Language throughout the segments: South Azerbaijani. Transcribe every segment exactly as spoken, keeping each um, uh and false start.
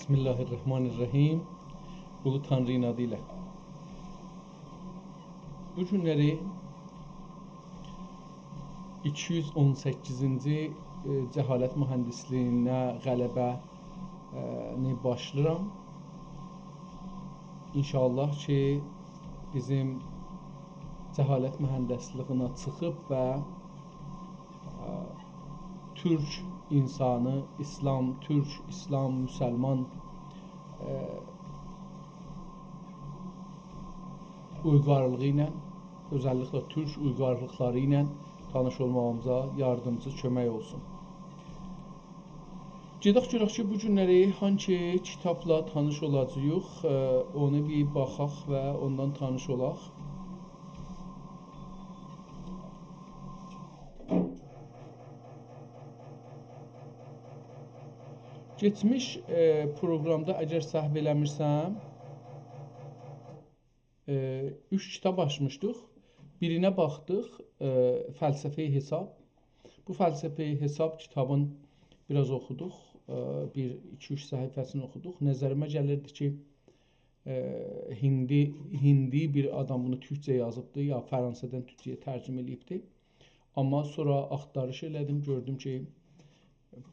بسم الله الرحمن الرحیم. اولو تانری‌نین آدی ایله. بو گونلری ایکی یوز اون سککیزینجی، ائ، جهالت مهندسلیگینه غلبه، ائ، نی باشلاییرام. ان‌شاءالله کی، بیزیم جهالت مهندسلیگینه چیخیب و، ائ، تورک اینسانی، ایسلام، تورک، ایسلام، مسلمان، ائ، اویغارلیغی ایله، اؤزللیکله تورک اویغارلیقلاری ایله تانیش اولماغیمیزا یاردیمچی، کؤمک اولسون. گئدک گؤرک کی، بو گونلری هانسی کیتابلا تانیش اولاجاغیق، ائ، اونو بیر باخاق و اوندان تانیش اولاق. کئچمیش، ائ، پروگرامدا، اگر سهو ائله‌میرسم، ائ، اوچ کیتاب آچمیشدیق. بیرینه باخدیق، ائ، فلسفه‌ی حساب. بو فلسفه‌ی حساب کیتابین بیر آز اوخودوق. ائ، بیر، ایکی، اوچ صفحه‌سینی اوخودوق. نظریمه گلیردی کی، ائ، هندی، هندی بیر آدام بونو تورکجه یازیبدی، یا فرانسه‌دن تورکجه‌یه ترجمه ائله‌ییبدی. آمما سونرا آختاریش ائله‌دیم، گؤردوم کی،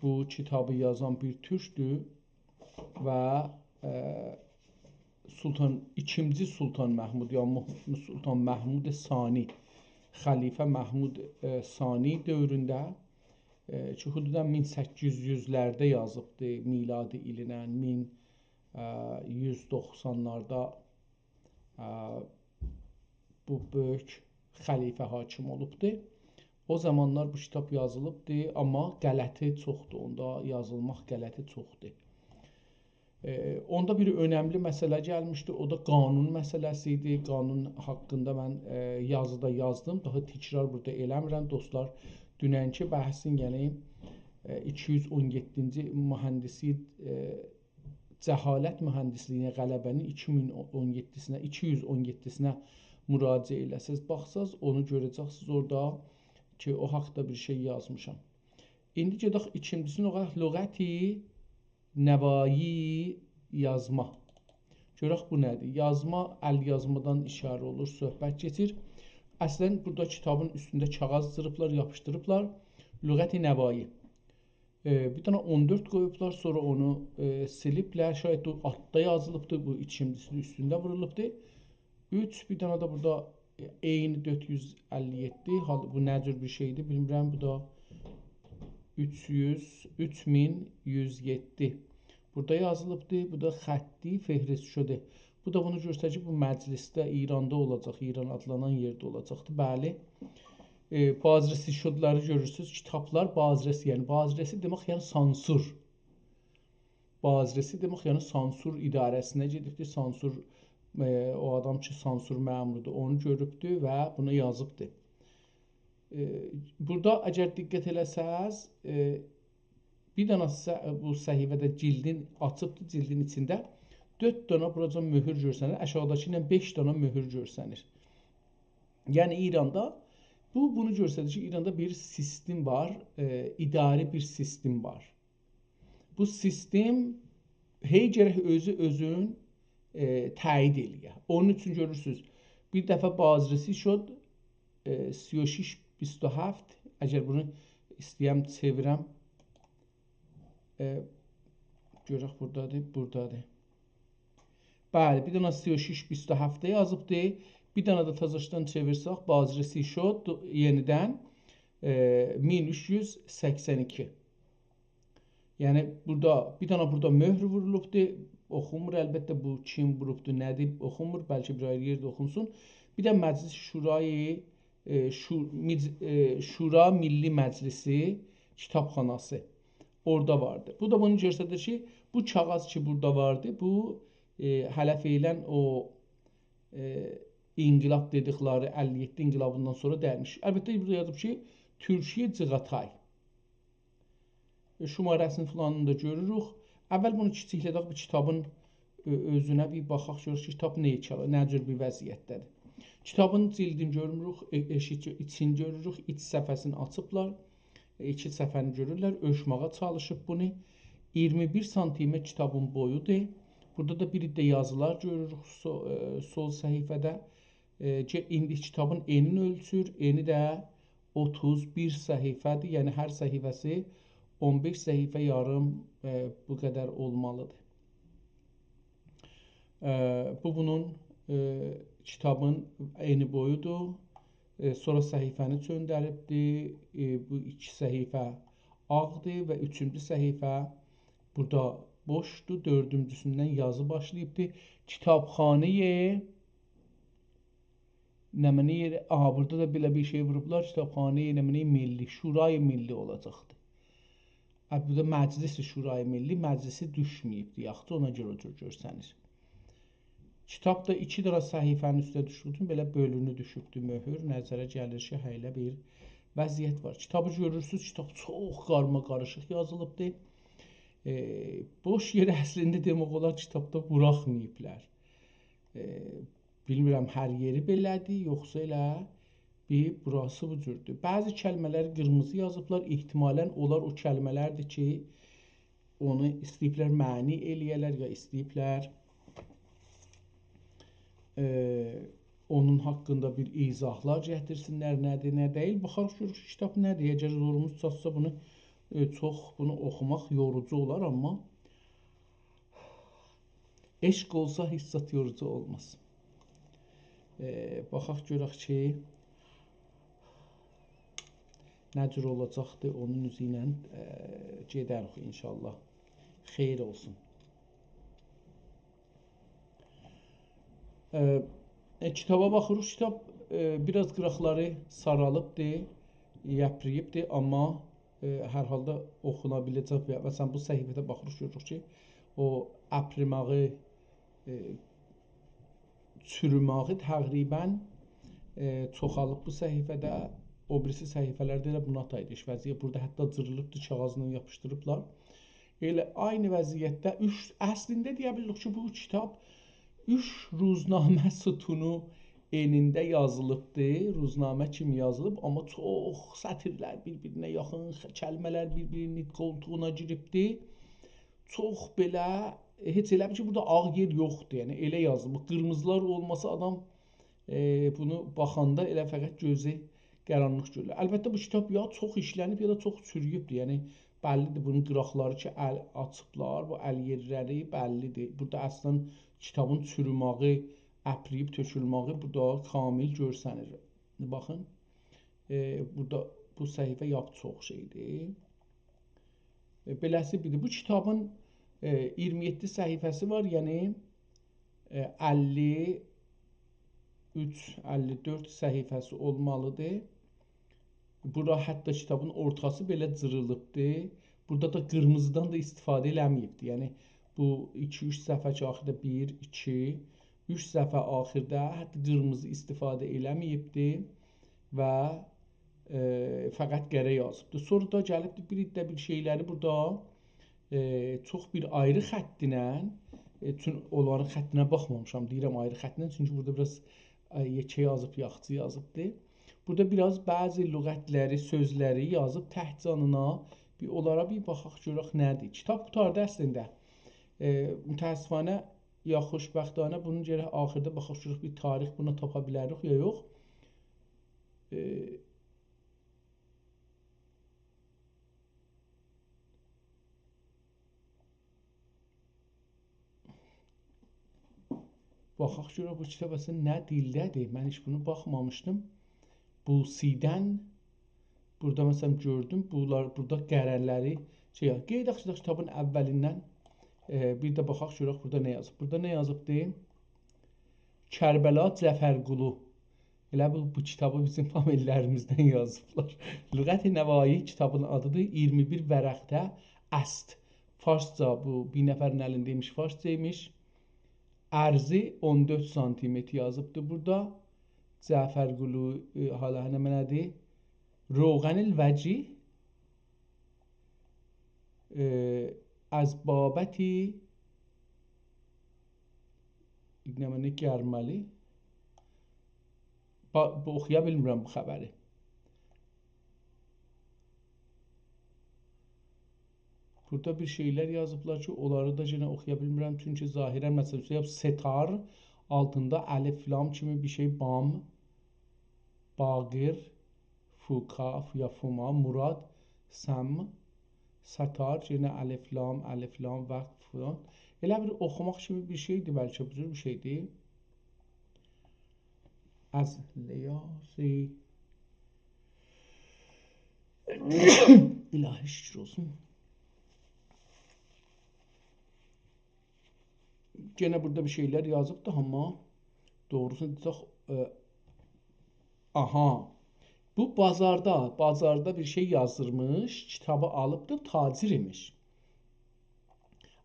بو کیتابی یازان بیر تورکدور و، ائ، سلطان، ایکینجی سلطان محمود، یا مح-، سلطان محمود ثانی، خلیفه محمود، ائ، ثانی دؤورونده، ائ، کی، حدوداً مین سککیز یوزلرده یازیبدی، میلادی ایلینن مین، ائ، یوز دوخسانلاردا، ائ، بو بؤیوک خلیفه حاکم اولوبدو. او زامانلار بو کیتاب یازیلیبدی، آمما غلطی چوخدور، اوندا یازیلماق غلطی چوخدور. ائ، اوندا بیر اؤنملی مسئله گلمیشدی، او دا قانون مسئله‌سی ایدی. قانون حاقیندا من، ائ، یازی دا یازدیم، داها تکرار بورادا ائله‌میرم. دوستلار، دوننکی بحثین، یعنی، ائ، ایکی یوز اون یئددینجی مهندسی، ائ، جهالت مهندسلیگینه غلبه‌نین ایکی مین اون یئددیسینه، ایکی یوز اون یئددیسینه مراجعه ائله‌سز، باخساز، اونو گؤره‌جکسینیز اورادا کی، او حاقدا بیر شئی یازمیشام. ایندی گئدک ایکینجیسینی، او لغت نوایی یازما. گؤرک بو نه‌دیر؟ یازما، ال یازمادان ایشاره اولور، صحبت کئچیر. اصلاً، بورادا کیتابین اوستونده کاغیذ جیریبلار، یاپیشدیریبلار. لغت نوایی. ائ، بیر دنه اون دؤرد قویوبلار، سونرا اونو، ائ، سیلیبلر. شاید او آلتدا یازیلیبدی، بو ایکینجیسی اوستونده وورولوبدو. اوچ، بیر دنه ده بورادا عینی دؤرد یوز اللی یئددی. حال، بو نه جور بیر شئیدیر، بیلمیرم. بو دا اوچ یوز، اوچ مین یوز یئددی. بورادا یازیلیبدی، بو دا خطی فهرست شده. بو دا بونو گؤستریر کی، بو مجلسده، ایراندا اولاجاق، ایران آدلانان یئرده اولاجاقدی. بلی. ائ، بازرسی شدلاری گؤرورسونوز، کیتابلار بازرسی، یعنی بازرسی دئمک، یعنی سانسور. بازرسی دئمک، یعنی سانسور اداره‌سینه گئدیبدی، سانسور، ائ، او آدام کی، سانسور مأموروردو، اونو گؤروبدو و بونو یازیبدی. ائ، بورادا اگر دقت ائله‌سز، ائ، بیر دنه ص-، بو صفحه‌ده جلدین آچیبدی، جلدین ایچینده دؤرد دنه بوراجان مؤهور گؤرسنیر، آشاغیداکی ایله بئش دنه مؤهور گؤرسنیر. یعنی ایراندا، بو، بونو گؤستریر کی، ایراندا بیر سیستم وار، ائ، اداری بیر سیستم وار. بو سیستم هئی گرک اؤزو اؤزون، ائ، تأیید ائله‌یه. اونون اوچون گؤرورسونوز، بیر دفعه بازرسی شد، ائ، سی و شش بیست و هفت، اگر بونو ایسته‌یم چئویرم، ائ، گؤرک بورادادیر، بورادادیر. بلی، بیر دنه سی و شش بیست و هفت ده یازیبدی. بیر دنه ده تازاشدان چئویرسک، بازرسی شد، یئنیدن، ائ، مین اوچ یوز سکسن ایکی. یعنی بورادا، بیر دنه بورادا مؤهور وورولوبدو، اوخونمور. البته، بو کیم ووروبدو، نه‌دیر، اوخونمور. بلکه بیر آیری یئرده اوخونسون. بیر ده مجلس شورای، ائ، شو-، مج-، ائ، شورا میللی مجلسی کیتابخاناسی اورادا واردی. بو دا بونو گؤستریر کی، بو کاغیذ کی، بورادا واردی، بو، ائ، هله فعلاً او، ائ، انقلاب دئدیکلری اللی یئددی انقلابیندان سونرا دئییلمیش. البته، بورادا یازیب کی، تورکیه جیغاتای. ائ، شماره‌سینی فلانینی دا گؤروروک. اول بونو کیچیکله‌دک، بو کیتابین، ائ، اؤزونه بیر باخاق، گؤرک کی، کیتاب نه، نه جور بیر وضعیتده‌دیر. کیتابین جلدینی گؤرموروک، ائ، ائشیک، ایچینی گؤروروک، ایچ صفحه‌سینی آچیبلار. ائ، ایچ صفحه‌نی گؤرورلر، اویوشماغا چالیشیب بونو. اییرمی بیر سانتیمه کیتابین بویودور. بورادا دا بیر ده یازیلار گؤروروک سو-، ائ، سول صفحه‌ده. ائ، کی، ایندی کیتابین انین اؤلچور، انی ده اوتوز بیر صفحه‌دیر. یعنی هر صفحه‌سی اون بئش صفحه یاریم، ائ، بو قدر اولمالیدیر. ائ، بو بونون، ائ، کیتابین انی بویودور. ائ، سونرا صفحه‌نی چؤندریبدیر. ائ، بو ایکی صفحه آغدیر و اوچونجو صفحه بورادا بوشدور. دؤردونجوسوندن یازی باشلاییبدیر. کیتابخانه‌ی نمنه‌ی، آها، بورادا دا بئله بیر شئی ووروبلار. کیتابخانه‌ی نمنه‌ی ملی، شورای ملی اولاجاقدی. اه، بورادا مجلس شورای ملی، مجلسی دوشمه‌ییبدی، یاخشی، اونا گؤره او جور گؤرسنیر. کیتاب دا ایکی دنه صفحه‌نین اوسته دوشوبدو، بئله بؤلونو دوشوبدو مؤهور. نظره گلیر کی، هه، ائله بیر وضعیت وار. کیتابی گؤرورسونوز، کیتاب چوخ قارماقاریشیق یازیلیبدی. ائ، بوش یئره اصلینده دئمک اولار کیتابدا بوراخماییبلار. ائ، بیلمیرم، هر یئری بئله‌دیر، یوخسا ائله بیر بوراسی بو جوردور. بعضی کلمه‌لری قیرمیزی یازیبلار، احتمالاً اونلار او کلمه‌لردیر کی، اونو ایسته‌ییبلر معنی ائله‌یه‌لر، یا ایسته‌ییبلر، ائ، اونون حاقیندا بیر ایضاحلار گتیرسینلر، نه‌دیر، نه دئییل. باخاریق، گؤروروک کی، کیتاب نه‌دیر. اگر زوروموز چاتسا بونو، ائ، چوخ بونو اوخوماق یوروجو اولار، آمما عشق اولسا هئچ زاد یوروجو اولماز. ائ، باخاق گؤرک کی، نه جور اولاجاقدیر، اونون اوزو ایله، ائ، گئدریک ان‌شاءالله. خئیر اولسون. ائ، ائ، کیتابا باخیریق، کیتاب، ائ، بیر آز قیراقلاری سارالیبدیر، یئپرییبدیر، آمما، ائ، هر حالدا اوخونا بیله‌جک. و مثلاً، بو صفحه‌ده باخیریق، گؤروروک کی، او اپریماغی، ائ، چوروماغی تقریباً، ائ، چوخالیب بو صفحه‌ده، او بیریسی صفحه‌لرده ائله بونا تایدی ایش وضعیت. بورادا حتی جیریلیبدی، کاغیذلا یاپیشدیریبلار. ائله عینی وضعیتده اوچ، اصلینده دئیه بیلیریک کی، بو کیتاب اوچ روزنامه ستونو انینده یازیلیبدی. روزنامه کیمی یازیلیب، آمما چوخ سطیرلر بیر-بیرینه یاخین، خ-، کلمه‌لر بیر-بیرینین قولتوغونا گیریبدی. چوخ بئله، ائ، هئچ ائله بیل کی، بورادا آغ یئر یوخدور. یعنی، ائله یازیلیب. بو قیرمیزیلار اولماسا آدام، ائ، بونو باخاندا ائله فقط گؤزو قارانلیق گؤرولور. البته، بو کیتاب یا چوخ ایشله‌نیب، یا دا چوخ چورویوبدور. یعنی، بللی‌دیر بونون قیراقلاری کی، ال آچیبلار، بو ال یئرلری بللی‌دیر. بورادا اصلاً کیتابین چوروماغی، اپرییب تؤکولماغی بورادا کامل گؤرسنیر. باخین، ائ، بورادا بو صفحه یاپ چوخ شئیدیر. ائ، بئله‌سی بیری. بو کیتابین، ائ، اییرمی یئددی صفحه‌سی وار، یعنی، ائ، اللی اوچ، اللی دؤرد صفحه‌سی اولمالیدیر. بورا حتی کیتابین اورتاسی بئله جیریلیبدیر. بورادا دا قیرمیزیدان دا استفاده ائله‌مه‌ییبدیر. یعنی، بو ایکی-اوچ صفحه کی، آخیردا بیر، ایکی، اوچ صفحه آخیردا حتی قیرمیزی استفاده ائله‌مه‌ییبدیر و، ائ، فقط قره یازیبدیر. سونرا دا گلیبدیر، بیر عده بیر شئیلری بورادا، ائ، چوخ بیر آیری خطینن، ائ، چون اونلارین خطینه باخمامیشام، دئییرم آیری خطینن، چونکی بورادا بیر آز، ائ، یئکه یازیب، یاخچی یازیبدیر. بورادا بیر آز بعضی لغتلری، سؤزلری یازیب تک جانینا. بیر اونلارا بیر باخاق، گؤرک نه‌دیر. کیتاب قوتاردی اصلینده. ائ، متأسفانه یا خوشبختانه بونون گرک آخیردا باخاق، گؤرک بیر تاریخ بونا تاپا بیلریک یا یوخ. ائ، باخاق گؤرک بو کیتاب اصلینده نه دیلده‌دیر. من هئچ بونو باخمامیشدیم. بوسی‌دن، بورادا مثلاً گؤردوم، بونلار، بورادا قره‌لری، شئی، قئییداق، گئدک کیتابین اوّلیندن، ائ، بیر ده باخاق گؤرک بورادا نه یازیب. بورادا نه یازیبدی؟ کربلا جعفرقولو. ائله بو، بو کیتابی بیزیم فامیللریمیزدن یازیبلار. لغت نوایی کیتابین آدیدیر. اییرمی بیر ورقده است. فارسجا، بو بیر نفرین الینده ایمیش، فارسجا ایمیش. عرضی اون دؤرد سانتیمتر یازیبدی بورادا. جعفرقولو، ائ، حالا نمنه‌دیر؟ روغن الوجی، ائ، از بابت، نمنه، گرملی. با-، بو، اوخویا بیلمیرم بو خبری. بورادا بیر شئیلر یازیبلار کی، اونلاری دا یئنه اوخویا بیلمیرم. چونکی ظاهراً، مثلاً، یوسف ستار، آلتیندا الف لام کیمی بیر شئی، بام، باقر، فوکا، یا فوما، مراد، سم، ستار، یئنه الف لام، الف لام، وقف فلان. ائله بیر اوخوماق کیمی بیر شئیدیر، بلکه بو جور بیر شئیدیر. از لیاسی. الهی شکر اولسون. یئنه بورادا بیر شئیلر یازیبدی، آمما دوغروسونو دئسک، ائ، آها. بو بازاردا، بازاردا بیر شئی یازیرمیش، کیتابی آلیبدی، تاجر ایمیش.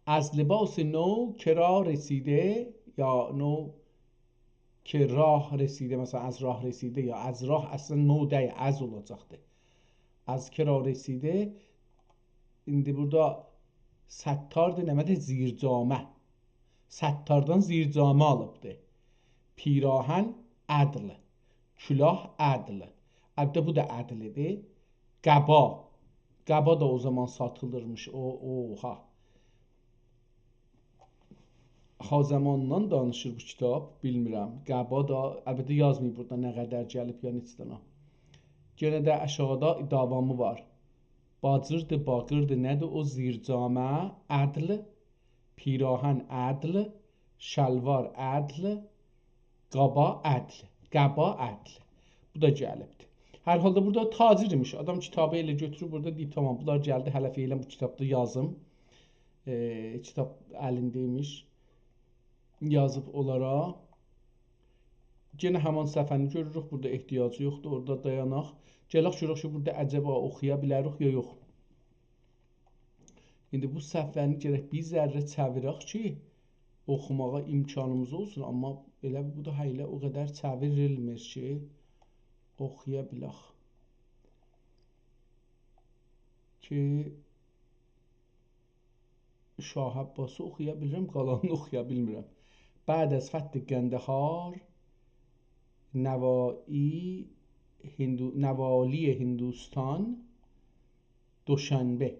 از لباس نو که راه رسیده، یا نو که راه رسیده، مثلاً، از راه رسیده، یا از راه، اصلاً نو دئییل، از اولاجاقدی. از که راه رسیده، ایندی بورادا ستاردیر، نمنه‌دیر؟ زیرجامه. ستاردان زیرجامه آلیبدی. پیراهن عدل. کلاه عدل. البته، بو دا عدل‌دیر. قبا. قبا دا او زامان ساتیلیرمیش. او، اوها. ها زاماندان دانیشیر بو کیتاب، بیلمیرم. قبا دا، البته، یازماییب بورادا نه قدر گلیب، یا نئچه دنه. یئنه ده آشاغیدا داوامی وار. باجیردی، باقیردی، نه‌دیر او؟ زیرجامه عدل، پیراهن عدل، شلوار عدل، قبا عدل، قبا عدل. بو دا گلیبدی. هر حالدا بورادا تاجر ایمیش. آدام کیتابی ائله گؤتوروب بورادا دئییب: «تامام، بونلار گلدی، هله فعلاً بو کیتابدا یازیم.» ائ، کیتاب الینده‌یمیش. یازیب اونلارا. یئنه همان صفحه‌نی گؤروروک. بورادا احتیاجی یوخدور، اورادا دایاناق. گلک گؤرک کی، بورادا عجبا اوخویا بیلریک یا یوخ. ایندی بو صفحه‌نی گرک بیر ذره چئویرک کی، اوخوماغا امکانیمیز اولسون، آمما ائله بو دا هله او قدر چئوریلمیر کی، اوخویا بیلک. کی، شاه عباسی اوخویا بیلیرم، قالانینی اوخویا بیلمیرم. بعد از فتح قندهار، نوالی هندو-، نوالی هندوستان، دوشنبه.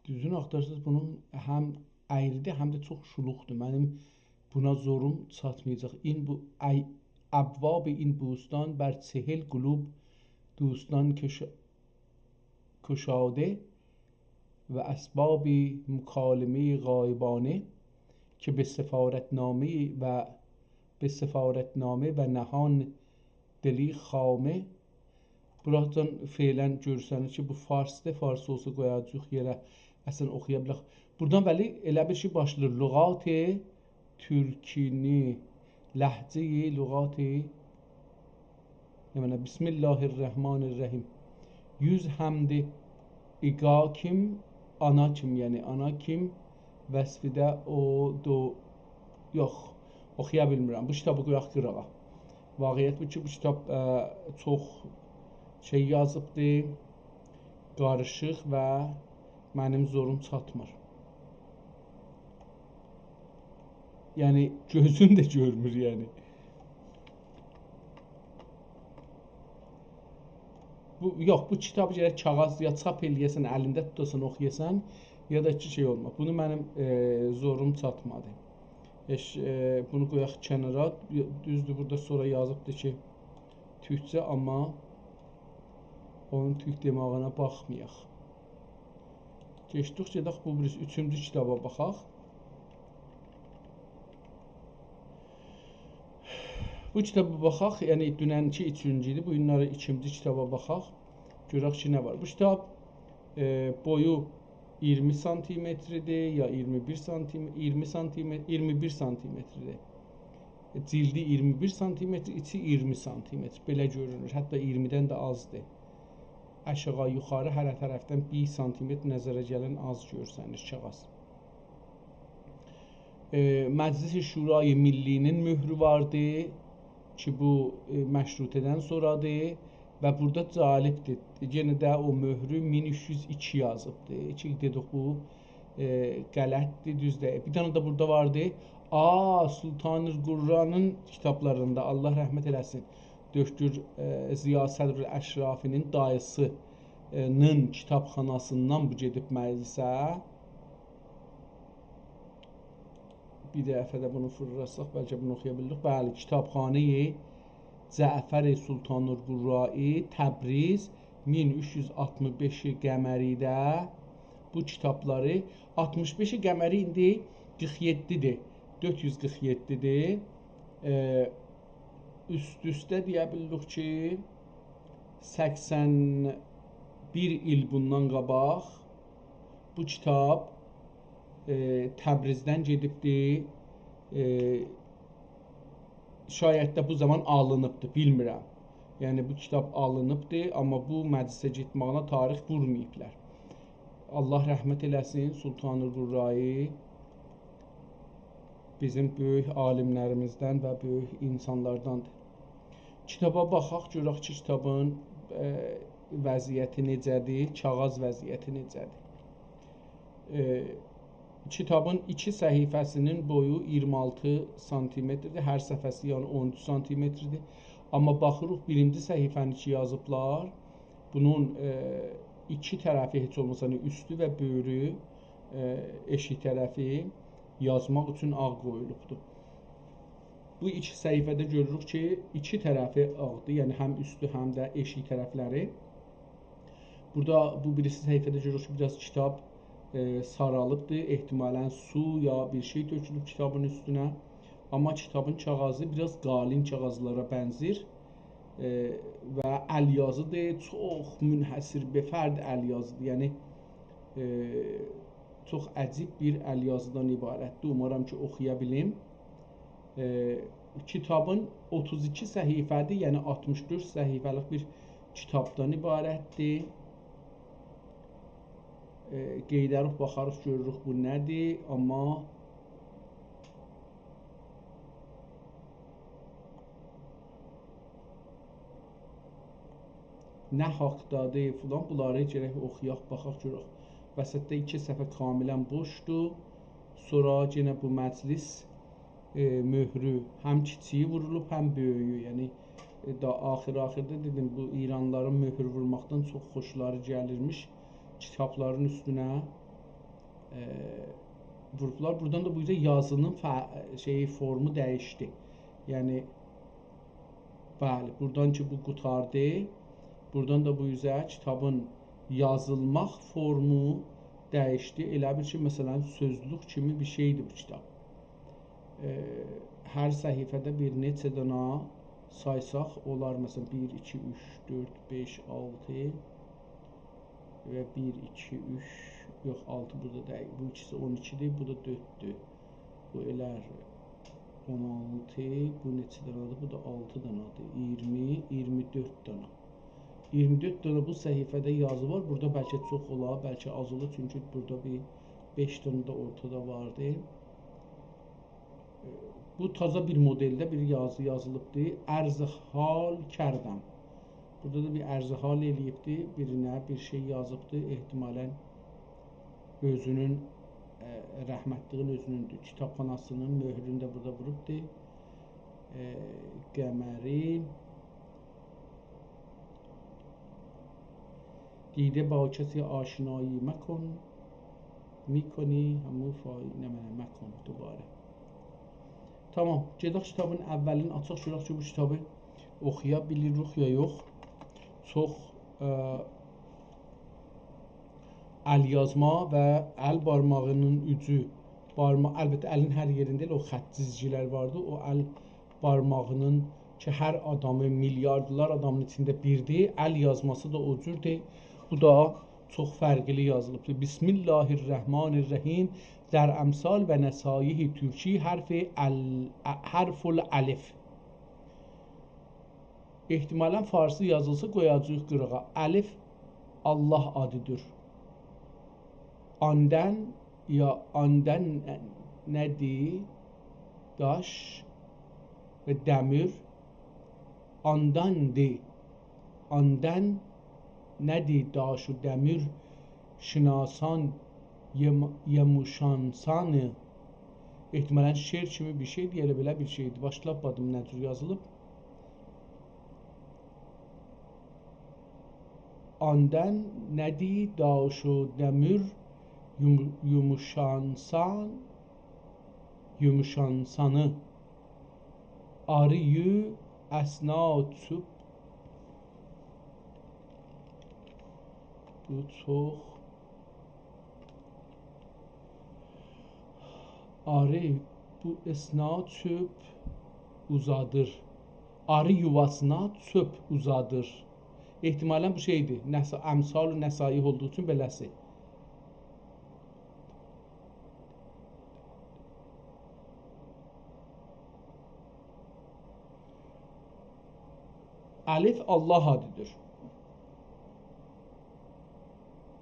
دوزون آختارساز، بونون هم اَیری‌دیر، هم ده چوخ شولوقدور. منیم بونا زوروم چاتمایاجاق. این بو-، ای-، ابواب این بوستان بر چهل قلوب دوستان کش-، کشاده و اسباب مکالمهٔ غایبانه که به سفارتنامهٔ و به سفارتنامه و نهان دلی خامه. بوراجان فعلاً گؤرسنیر کی، بو فارسدیر. فارس اولسا قویاجاغیق یئره، اصلاً اوخویا بیلک. بورادان ولی ائله بیل کی، باشلاییر: لغات ترکی‌نی، لهجهٔ لغات، نمنه، بسم الله الرحمن الرحیم. یوز حمد ایگا کیم، آنا کیم، یعنی آنا کیم، وصفیده او دو-، یوخ، اوخویا بیلمیرم. بو کیتابی قویاق قیراغا. واقعیت بو کی، بو کیتاب، ائ، چوخ شئی یازیبدی، قاریشیق و منیم زوروم چاتمیر. یعنی، گؤزوم ده گؤرمور، یعنی. بو، یوخ، بو کیتابی گرک کاغیذ یا چاپ ائله‌یه‌سن، الینده توتاسان، اوخویاسان، یا دا کی، شئی اولماز. بونو منیم، ائ، زوروم چاتمادی. ائش-، ائ، بونو قویاق کنارا. دوزدور، بورادا سونرا یازیبدی کی، تورکجه، آمما اونون تورک دماغینا باخمایاق. کئچدیک، گئدک بو بیریسی، اوچونجو کیتابا باخاق. بو کیتابا باخاق، یعنی دوننکی اوچونجو ایدی، بو گونلری ایکینجی کیتابا باخاق. گؤرک کی، نه وار. بو کیتاب، ائ، بویو اییرمی سانتیمتردیر، یا اییرمی بیر سانتیم-، اییرمی سانتیمتر، اییرمی بیر سانتیمتردیر. جیلدی اییرمی بیر سانتیمتر، ایچی اییرمی سانتیمتر. بئله گؤرونور. حتی اییرمیدن ده آزدیر. آشاغی، یوخاری، هر طرفدن بیر سانتیمتر نظره گلن آز گؤرسنیر کاغیذ. ائ، مجلس شورای ملی‌نین مؤهرو واردی کی، بو، ائ، مشروطه‌دن سونرادیر و بورادا جالبدیر. یئنه ده او مؤهرو مین اوچ یوز ایکی یازیبدی. کی، دئدیک بو، ائ، غلطدیر، دوز دئییل. بیر دنه ده بورادا واردی. آ، سلطان قرّانین کیتابلاریندا، الله رحمت ائله‌سین، دکتر، ائ، ضیا صدرالاشرافی‌نین داییسی‌نین کیتابخاناسیندان بو گئدیب مجلسه. بیر دفعه ده بونو فیرلاتساق، بلکه بونو اوخویا بیلیریک. بلی، کتابخانهٔ جعفر سلطان‌القرایی، تبریز، مین اوچ یوز آلتمیش بئش قمری‌ده بو کیتابلاری، آلتمیش بئش قمری ایندی قیرخ یئددی‌دیر، دؤرد یوز قیرخ یئددی‌دیر. ائ، اوست اوسته دئیه بیلیریک کی، سکسن بیر ایل بوندان قاباق بو کیتاب، ائ، تبریزدن گئدیبدی. ائ، شاید ده بو زامان آلینیبدی، بیلمیرم. یعنی بو کیتاب آلینیبدی، آمما بو مجلسه گئتمه‌یینه تاریخ وورماییبلار. الله رحمت ائله‌سین، سلطان‌القرایی بیزیم بؤیوک عالیملریمیزدن و بؤیوک اینسانلارداندیر. کیتابا باخاق، گؤرک کی، کیتابین، ائ، وضعیتی نئجه‌دیر، کاغیذ وضعیتی نئجه‌دیر. ائ، کیتابین ایکی صفحه‌سی‌نین بویو اییرمی آلتی سانتیمتردیر، هر صفحه‌سی، یعنی، اون اوچ سانتیمتردیر. آمما باخیریق، بیرینجی صفحه‌نی کی یازیبلار، بونون، ائ، ایکی طرفی، هئچ اولماسا، یعنی اوستو و بؤیرو، ائ، ائشیک طرفی یازماق اوچون آغ قویولوبدور. بو ایکی صفحه‌ده گؤروروک کی، ایکی طرفی آغدیر، یعنی هم اوستو، هم ده ائشیک طرفلری. بورادا بو بیریسی صفحه‌ده گؤروروک کی، بیر آز کیتاب، ائ، سارالیبدیر. احتمالاً سو یا بیر شئی تؤکولوب کیتابین اوستونه. آمما کیتابین کاغیذی بیر آز قالین کاغیذلارا بنزیر. ائ، و ال‌یازی‌دیر، چوخ منحصر به فرد ال‌یازی‌دیر. یعنی، ائ، چوخ عجیب بیر ال‌یازی‌دان عبارتدیر. اومارام کی، اوخویا بیلیم. ائ، کیتابین اوتوز ایکی صفحه‌دیر، یعنی آلتمیش دؤرد صفحه‌لیک بیر کیتابدان عبارتدیر. ائ، قئییدریک، باخاریق، گؤروروک بو نه‌دیر، آمما نه حاقدادیر فلان، بونلاری گرک اوخویاق، باخاق، گؤرک. وسطده ایکی صفحه کاملاً بوشدور. سونرا یئنه بو مجلس، ائ، مؤهرو، هم کیچیگی وورولوب، هم بؤیویو. یعنی، ائ، دا آخیر، آخیردا دئدیم، بو ایرانلیلارین مؤهور وورماقدان چوخ خوشلاری گلیرمیش. کیتابلارین اوستونه، ائ، ووروبلار. بورادان دا بو اوزه یازی‌نین ف-، شئیی، فورمو دییشدی. یعنی، بلی، بورادان کی، بو قوتاردی. بورادان دا بو اوزه کیتابین یازیلماق فورمو دییشدی. ائله بیل کی، مثلاً، سؤزلوک کیمی بیر شئیدیر بو کیتاب. ائ، هر صفحه‌ده بیر نئچه دانا سایساق، اولار، مثلاً، بیر، ایکی، اوچ، دؤرد، بئش، آلتی و بیر، ایکی، اوچ، یوخ، آلتی بورادا دئییل. بو ایکیسی اون ایکی‌دیر، بو دا دؤرددور. بو ائلر اون آلتی، بو نئچه دانادیر؟ بو دا آلتی دانادیر. اییرمی، اییرمی دؤرد دانا. اییرمی دؤرد دانا بو صفحه‌ده یازی وار. بورادا بلکه چوخ اولا، بلکه آز اولا، چونکی بورادا بیر بئش دانا دا اورتادا واردی. بو تازا بیر مدلده بیر یازی یازیلیبدی. عرض حال کردم. بورادا دا بیر عرض حال ائله‌ییبدی. بیرینه بیر شئی یازیبدی. احتمالاً اؤزونون، ائ، رحمتلیگین اؤزونوندور. کیتابخاناسی‌نین مؤهرونو ده بورادا ووروبدو. ائ، قمری. دیده با کسی آشنایی مکن، می‌کنی همو فای نمنه مکن دوباره. تامام، گئدک کیتابین اولینی آچاق، گؤرک کی، بو کیتابی اوخویا بیلیریک یا یوخ. چوخ، ائ، ال‌یازما و ال بارماغی‌نین اوجو، بارما-، البته، الین هر یئرینده ائله او خط جیزگی‌لر واردی. او ال بارماغی‌نین کی، هر آدامی، میلیاردلار آدامین ایچینده بیردیر، ال یازماسی دا او جوردور. بو دا چوخ فرقلی یازیلیبدیر. بسم الله الرحمن الرحیم. در امثال و نصایح ترکی حرف ال-، حرف الالف. احتمالاً فارسی یازیلسا قویاجاغیق قیراغا. الف الله آدی‌دیر. آندن یا آندن ندی؟ داش و دمیر. آنداندی. آندن ندی؟ داش و دمیر شناسان، یم-، یموشانسانی. احتمالاً شعر کیمی بیر شئیدیر، ائله بئله بیر شئیدیر. باشلاب باخدیم نه جور یازیلیب. آندان نه‌دی داش و دمیر یوم-، یوموشانسان، یوموشانسانی؟ آری یو اسنا چوب. بو چوخ. آری بو اسنا چوب اوزادیر. آری یوواسینا چوب اوزادیر. احتمالاً بو شئیدیر. نسا-، امثال و نصایح اولدوغو اوچون بئله‌سی. الف الله آدیدیر.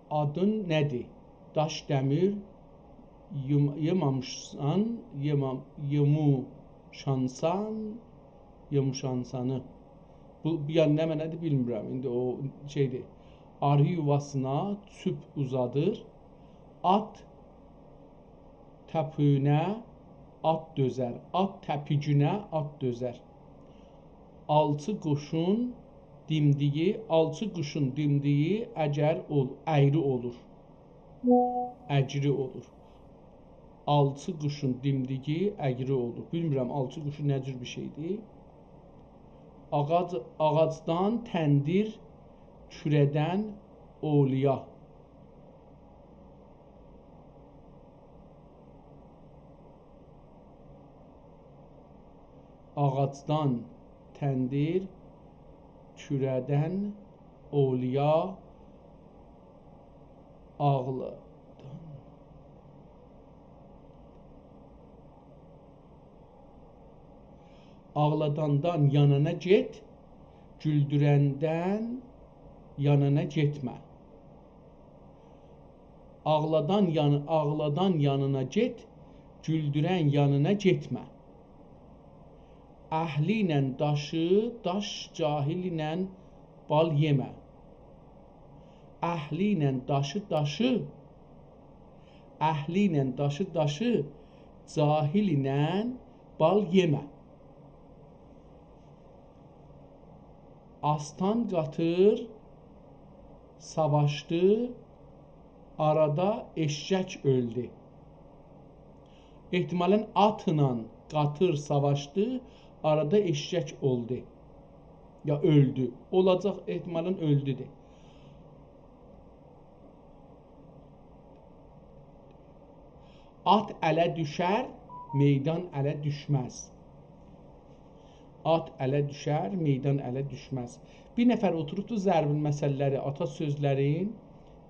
آدین نه‌دیر؟ داش دمیر یوم-، یومامیشسان، یوما-، یوموشانسان، یوموشانسانی. بو، بو، یعنی، نه معنادیر، بیلمیرم. ایندی او شئیدیر. آری یوواسینا چوب اوزادیر. آت تپیگینه آت دؤزر. آت تپیگینه آت دؤزر. آلچی قوشون دیمدیگی، آلچی قوشون دیمدیگی اگر اول-، اَیری اولور. اَگری اولور. آلچی قوشون دیمدیگی اَگری اولور. بیلمیرم، آلچی قوشون نه جور بیر شئیدیر. آغاج، آغاجدان تندیر، کوره‌دن اولیا. آغاجدان تندیر، کوره‌دن اولیا، آغلادان. آغلاداندان یانانا گئت، گولدورندن یانانا گئتمه. آغلادان یان-، آغلادان یانینا گئت، گولدورن یانینا گئتمه. اهلی ایله داشی داش، جاهل ایله بال یئمه. اهلی ایله داشی داشی، اهلی ایله داشی داشی، جاهل ایله بال یئمه. آسلان قاتیر ساواشدی، آرادا ائششک اؤلدو. احتمالاً آتلا قاتیر ساواشدی، آرادا ائششک اولدو. یا اؤلدو. اولاجاق، احتمالاً اؤلدو دئ. آت اله دوشر، میدان اله دوشمز. آت اله دوشر، میدان اله دوشمز. بیر نفر اوتوروبدو ضرب‌المثل‌لری، آتا سؤزلرین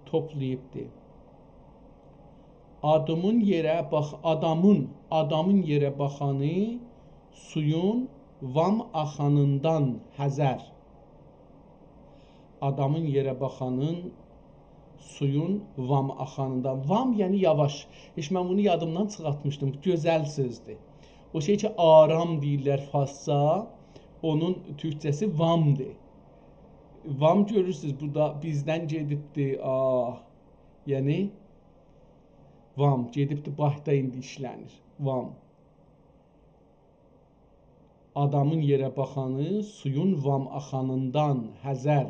توپلاییبدی. آدامین یئره باخ-، آدامین، آدامین یئره باخانی سویون وام آخانیندان حذر. آدامین یئره باخانین سویون وام آخانیندان. وام، یعنی یاواش. هئچ من بونو یادیمدان چیخارتمیشدیم. گؤزل سؤزدور. او شئی کی، آرام دئییرلر فارسجا، اونون تورکجه‌سی وامدیر. وام گؤرورسونوز، بورادا بیزدن گئدیبدی، آه. یعنی، وام، گئدیبدی، بانکدا ایندی ایشله‌نیر. وام. آدامین یئره باخانی سویون وام آخانیندان حذر.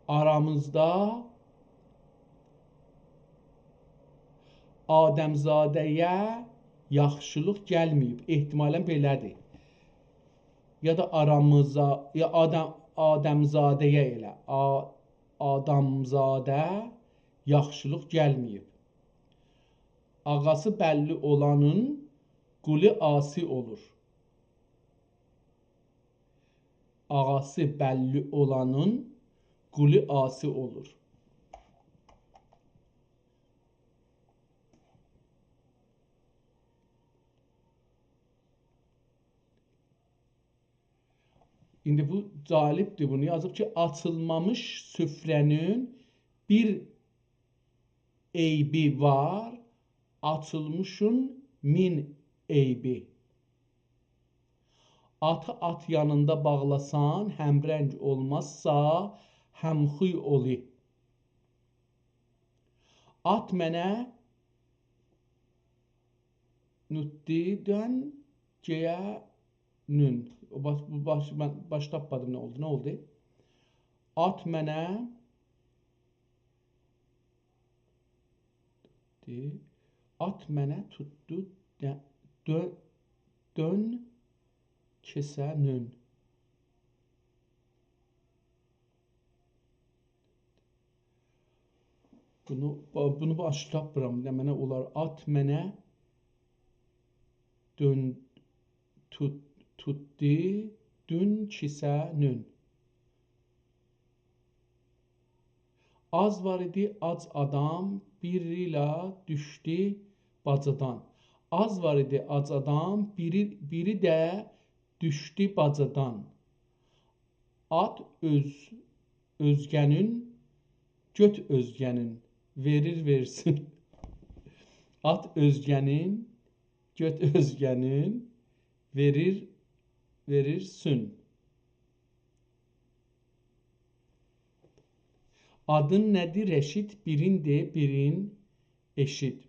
آرامیزدا آدمزاده‌یه یاخشیلیق گلمه‌ییب. احتمالاً بئله‌دیر. یا دا آرامیزدا، یا آدم، آدمزاده‌یه ائله. آ-، آدامزاده یاخشیلیق گلمه‌ییب. آغاسی بللی اولانین قولو عاصی اولور. آغاسی بللی اولانین قولو عاصی اولور. ایندی بو جالبدیر، بونو یازیب کی، آچیلمامیش سفره‌نین بیر عیبی وار، آچیلمیشین مین عیبی. آتی آت یانیندا باغلاسان، همرنگ اولمازسا، همخوی اولی. آت منه نوتدیدن گئیه نون. او باش، بو باش، من باش تاپمادیم نه اولدو، نه اولدو؟ آت منه، آت منه توتدو، ده، دؤ، دؤن کئسه نون. بونو، بونو باش تاپمیرام. نمنه اولار؟ آت منه دؤن، توت، توتدو دون کیسه نون. آز وار ایدی آج آدام، بیر ایله دوشدو باجادان. آز وار ایدی آج آدام، بیری، بیری ده دوشدو باجادان. آت اؤز، اؤزگه‌نین، گؤت اؤزگه‌نین، وئریر وئرسین. آت اؤزگه‌نین، گؤت اؤزگه‌نین، وئریر وئریرسین. آدین نه‌دیر؟ رشید، بیرین دئ، بیرین ائشیت.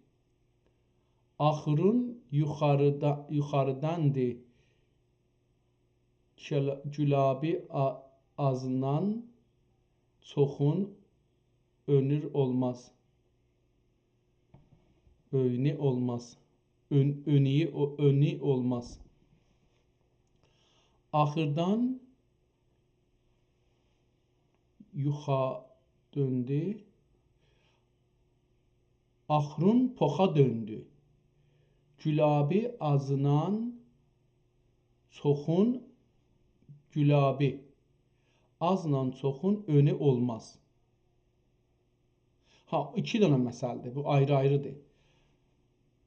آخورون یوخاریدا، یوخاریداندیر. گل، گلابی آ، آزیندان چوخون اؤنور اولماز. اؤنو اولماز. اؤن، اؤنویو، او، اؤنو اولماز. آخیردان یوخا دؤندو. آخرون پوخا دؤندو. گلابی آزینان چوخون، گلابی آزلا چوخون اؤنو اولماز. ها، ایکی دنه مثل‌دیر. بو آیری-آیری‌دیر.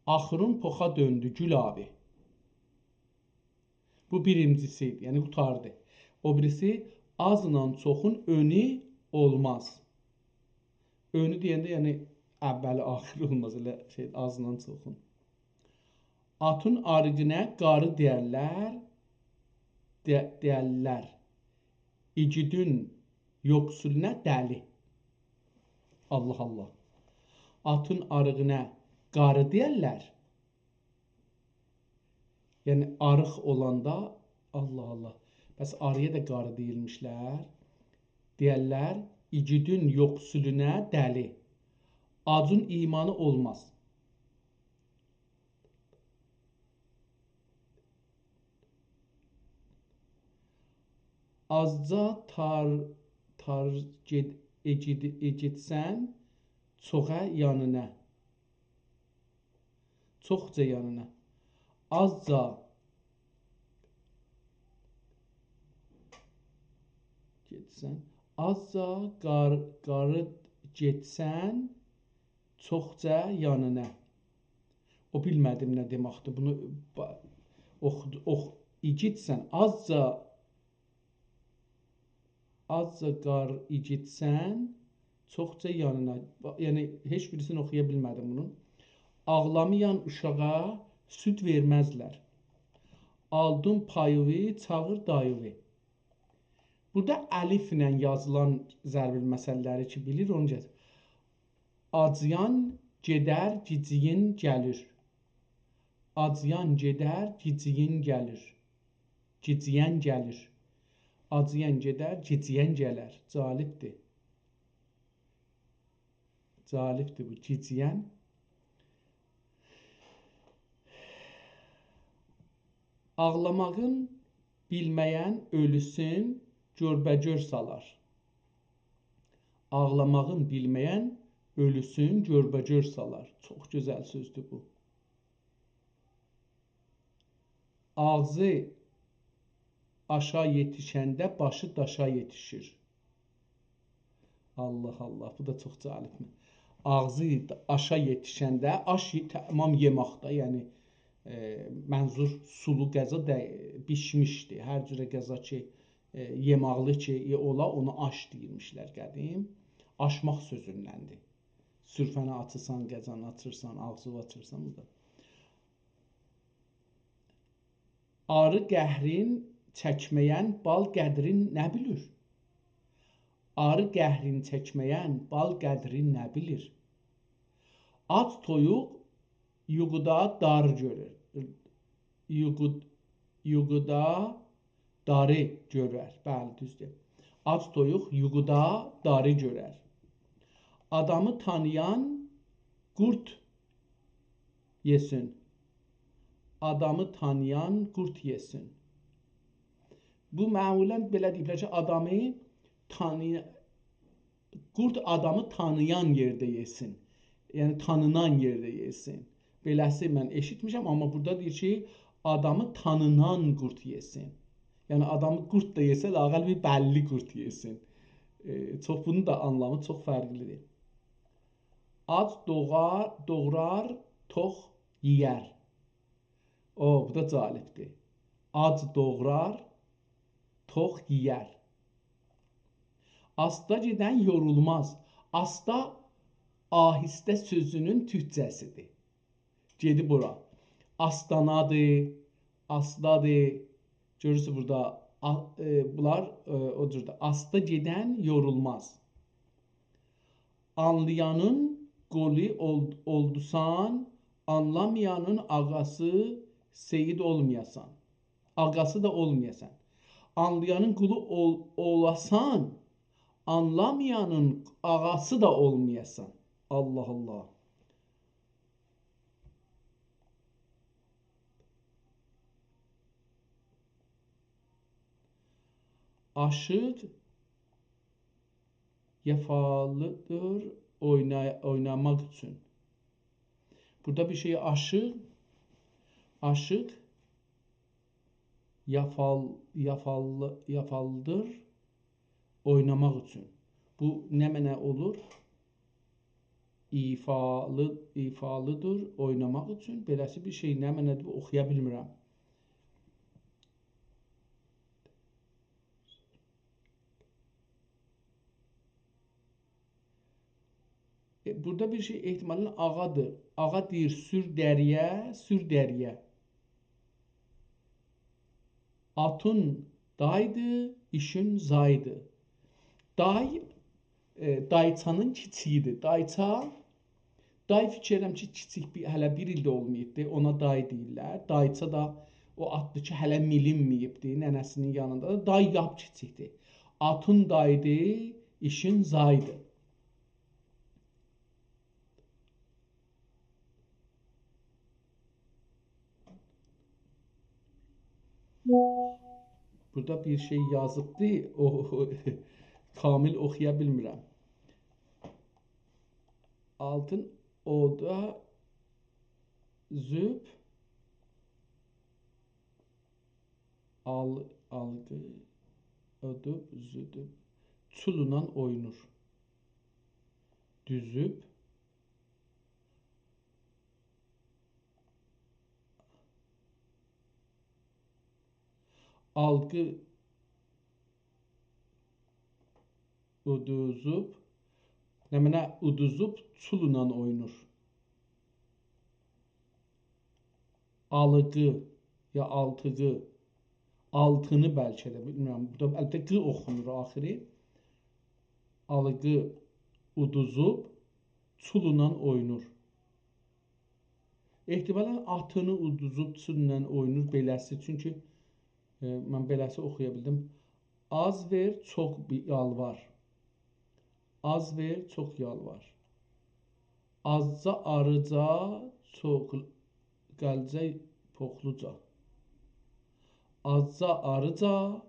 آخرون پوخا دؤندو، گلابی. بو بیرینجیسی ایدی، یعنی قوتاردی. او بیریسی، آزلا چوخون اؤنو اولماز. اؤنو دئینده، یعنی اوّلی آخیری اولماز، ائله شئی، آزلا چوخون. آتین آریغینا قاری دئیرلر، دئ، دئیرلر. ایگیدین یوخسولونا دلی. الله الله. آتین آریغینا قاری دئیرلر. یعنی آریق اولاندا، الله الله. بس آرییا دا قاری دئییرمیشلر. دئیرلر، ایگیدین یوخسولونا دلی. آجین ایمانی اولماز. آزجا تار، تار گئد، ائگید، ائگیتسن، چوخا یانینا. چوخجا یانینا. آزجا گئتسن. آزجا قار، قاری گئتسن، چوخجا یانینا. او بیلمه‌دیم نه دئمکدیر. بونو با، اوخ، اوخ، ایگیتسن. آزجا آزجا قار ایگیتسن، چوخجا یانینا. با، یعنی، هئچ بیریسینی اوخویا بیلمه‌دیم بونون. آغلامایان اوشاغا سود وئرمزلر. آلدین پاییوی، چاغیر داییوی. بورادا الفله یازیلان ضرب‌المثل‌لری کی بیلیر، اونو گتیر. آجییان گئدر، گیجییین گلیر. آجییان گئدر، گیجییین گلیر. گیجیین گلیر. آجییان گئدر، گیجیین گلر. جالبدیر. جالبدیر بو، گیجیین. آغلاماغین بیلمه‌ین اؤلوسون گؤربه‌گؤر سالار. آغلاماغین بیلمه‌ین اؤلوسون گؤربه‌گؤر سالار. چوخ گؤزل سؤزدور بو. آغزی آشا یئتیشنده باشی داشا یئتیشیر. الله الله، بو دا چوخ جالبدیر. آغزی آشا یئتیشنده، آش یئ، تمام یئمک ده، یعنی، ائ، منظور سولو غذا ده، بیشمیشدی. هر جوره غذا کی، ائ، یئماقلی کی، ائ، اولا، اونا آش دئییرمیشلر قدیم. آشماق سؤزوندندیر. سورفه‌نی آچیرسان، غذانی آچیرسان، آغزینی آچیرسان، بو دا. آری قهرین چکمه‌ین بال قدرین نه بیلیر؟ آری قهرین چکمه‌ین بال قدرین نه بیلیر؟ آج تویوق یوخودا دار گؤرور. یوخو، یوخودا داری گؤرر. بلی، دوزدور. آج تویوق یوخودا داری گؤرر. آدامی تانییان قورد یئسین. آدامی تانییان قورد یئسین. بو معمولاً بئله دئییبلر کی، آدامی تانی-، قورد آدامی تانییان یئرده یئسین. یعنی تانینان یئرده یئسین. بئله‌سی من ائشیتمیشم، آمما بورادا دئییر کی، آدامی تانینان قورد یئسین. یعنی آدامی قورد دا یئسه، لااقل بیر بللی قورد یئسین. ائ، چوخ، بونون دا آنلامی چوخ فرقلی‌دیر. آج دوغرار، دوغرار، توخ یئیر. او، بو دا جالبدیر. آج دوغرار، توخ یئیر. آستا گئدن یورولماز. آستا، آهسته سؤزونون تورکجه‌سی‌دیر. گئدیب اورا. آستانادیر، آستادیر. گؤرورسونوز بورادا، آ-، ائ، بونلار، ائ، او جورده. آستا گئدن یورولماز. آنلایانین قولو اول-، اولدوسان، آنلامایانین آغاسی سید اولمایاسان. آغاسی دا اولمایاسان. آنلایانین قولو اول-، اولاسان، آنلامایانین آغاسی دا اولمایاسان. الله الله. آشیق یافالی‌دیر اوینا-، اویناماق اوچون. بورادا بیر شئی آشیق، آشیق یافال-، یافال-، یافالی‌دیر اویناماق اوچون. بو نه معنا اولور؟ ایفالی، ایفالی‌دیر اویناماق اوچون. بئله‌سی بیر شئی نه معنادیر، اوخویا بیلمیرم. ائ، بورادا بیر شئی احتمالاً آغادیر. آغا دئییر، «سور دریه، سور دریه.» آتین دایدی، ایشین زایدی. دای، ائ، دایچانین کیچییی‌دیر. دایچا، دای فیکیر ائدیرم کی، کیچیک بیر، هله بیر ایل ده اولماییبدی. اونا دای دئییرلر. دایچا دا او آددیر کی، هله میلینمه‌ییبدی ننه‌سینین یانیندا. دای لاپ کیچیکدیر. آتین دایدی، ایشین زایدی. بورادا بیر شئی یازیبدی، او، کامل اوخویا بیلمیرم. آلتین اودا زوب، آل-، آلقی، اودوب، زودوب، چولونان اوینور. دوزوب، آلقی اودوزوب، نمنه اودوزوب چولونان اوینور. آلیقی یا آلتیقی، آلتینی بلکه ده، بیلمیرم. بورادا البته قی اوخونور آخیری. آلیقی اودوزوب چولونان اوینور. احتمالاً آتینی اودوزوب چولونان اوینور بئله‌سی. چونکی، ائ، من بئله‌سی اوخویا بیلدیم. آز وئر، چوخ بی-، یالوار. آز وئر، چوخ یالوار. آزجا آریجا، چوخ قلجه پوخلوجا. آزجا آریجا،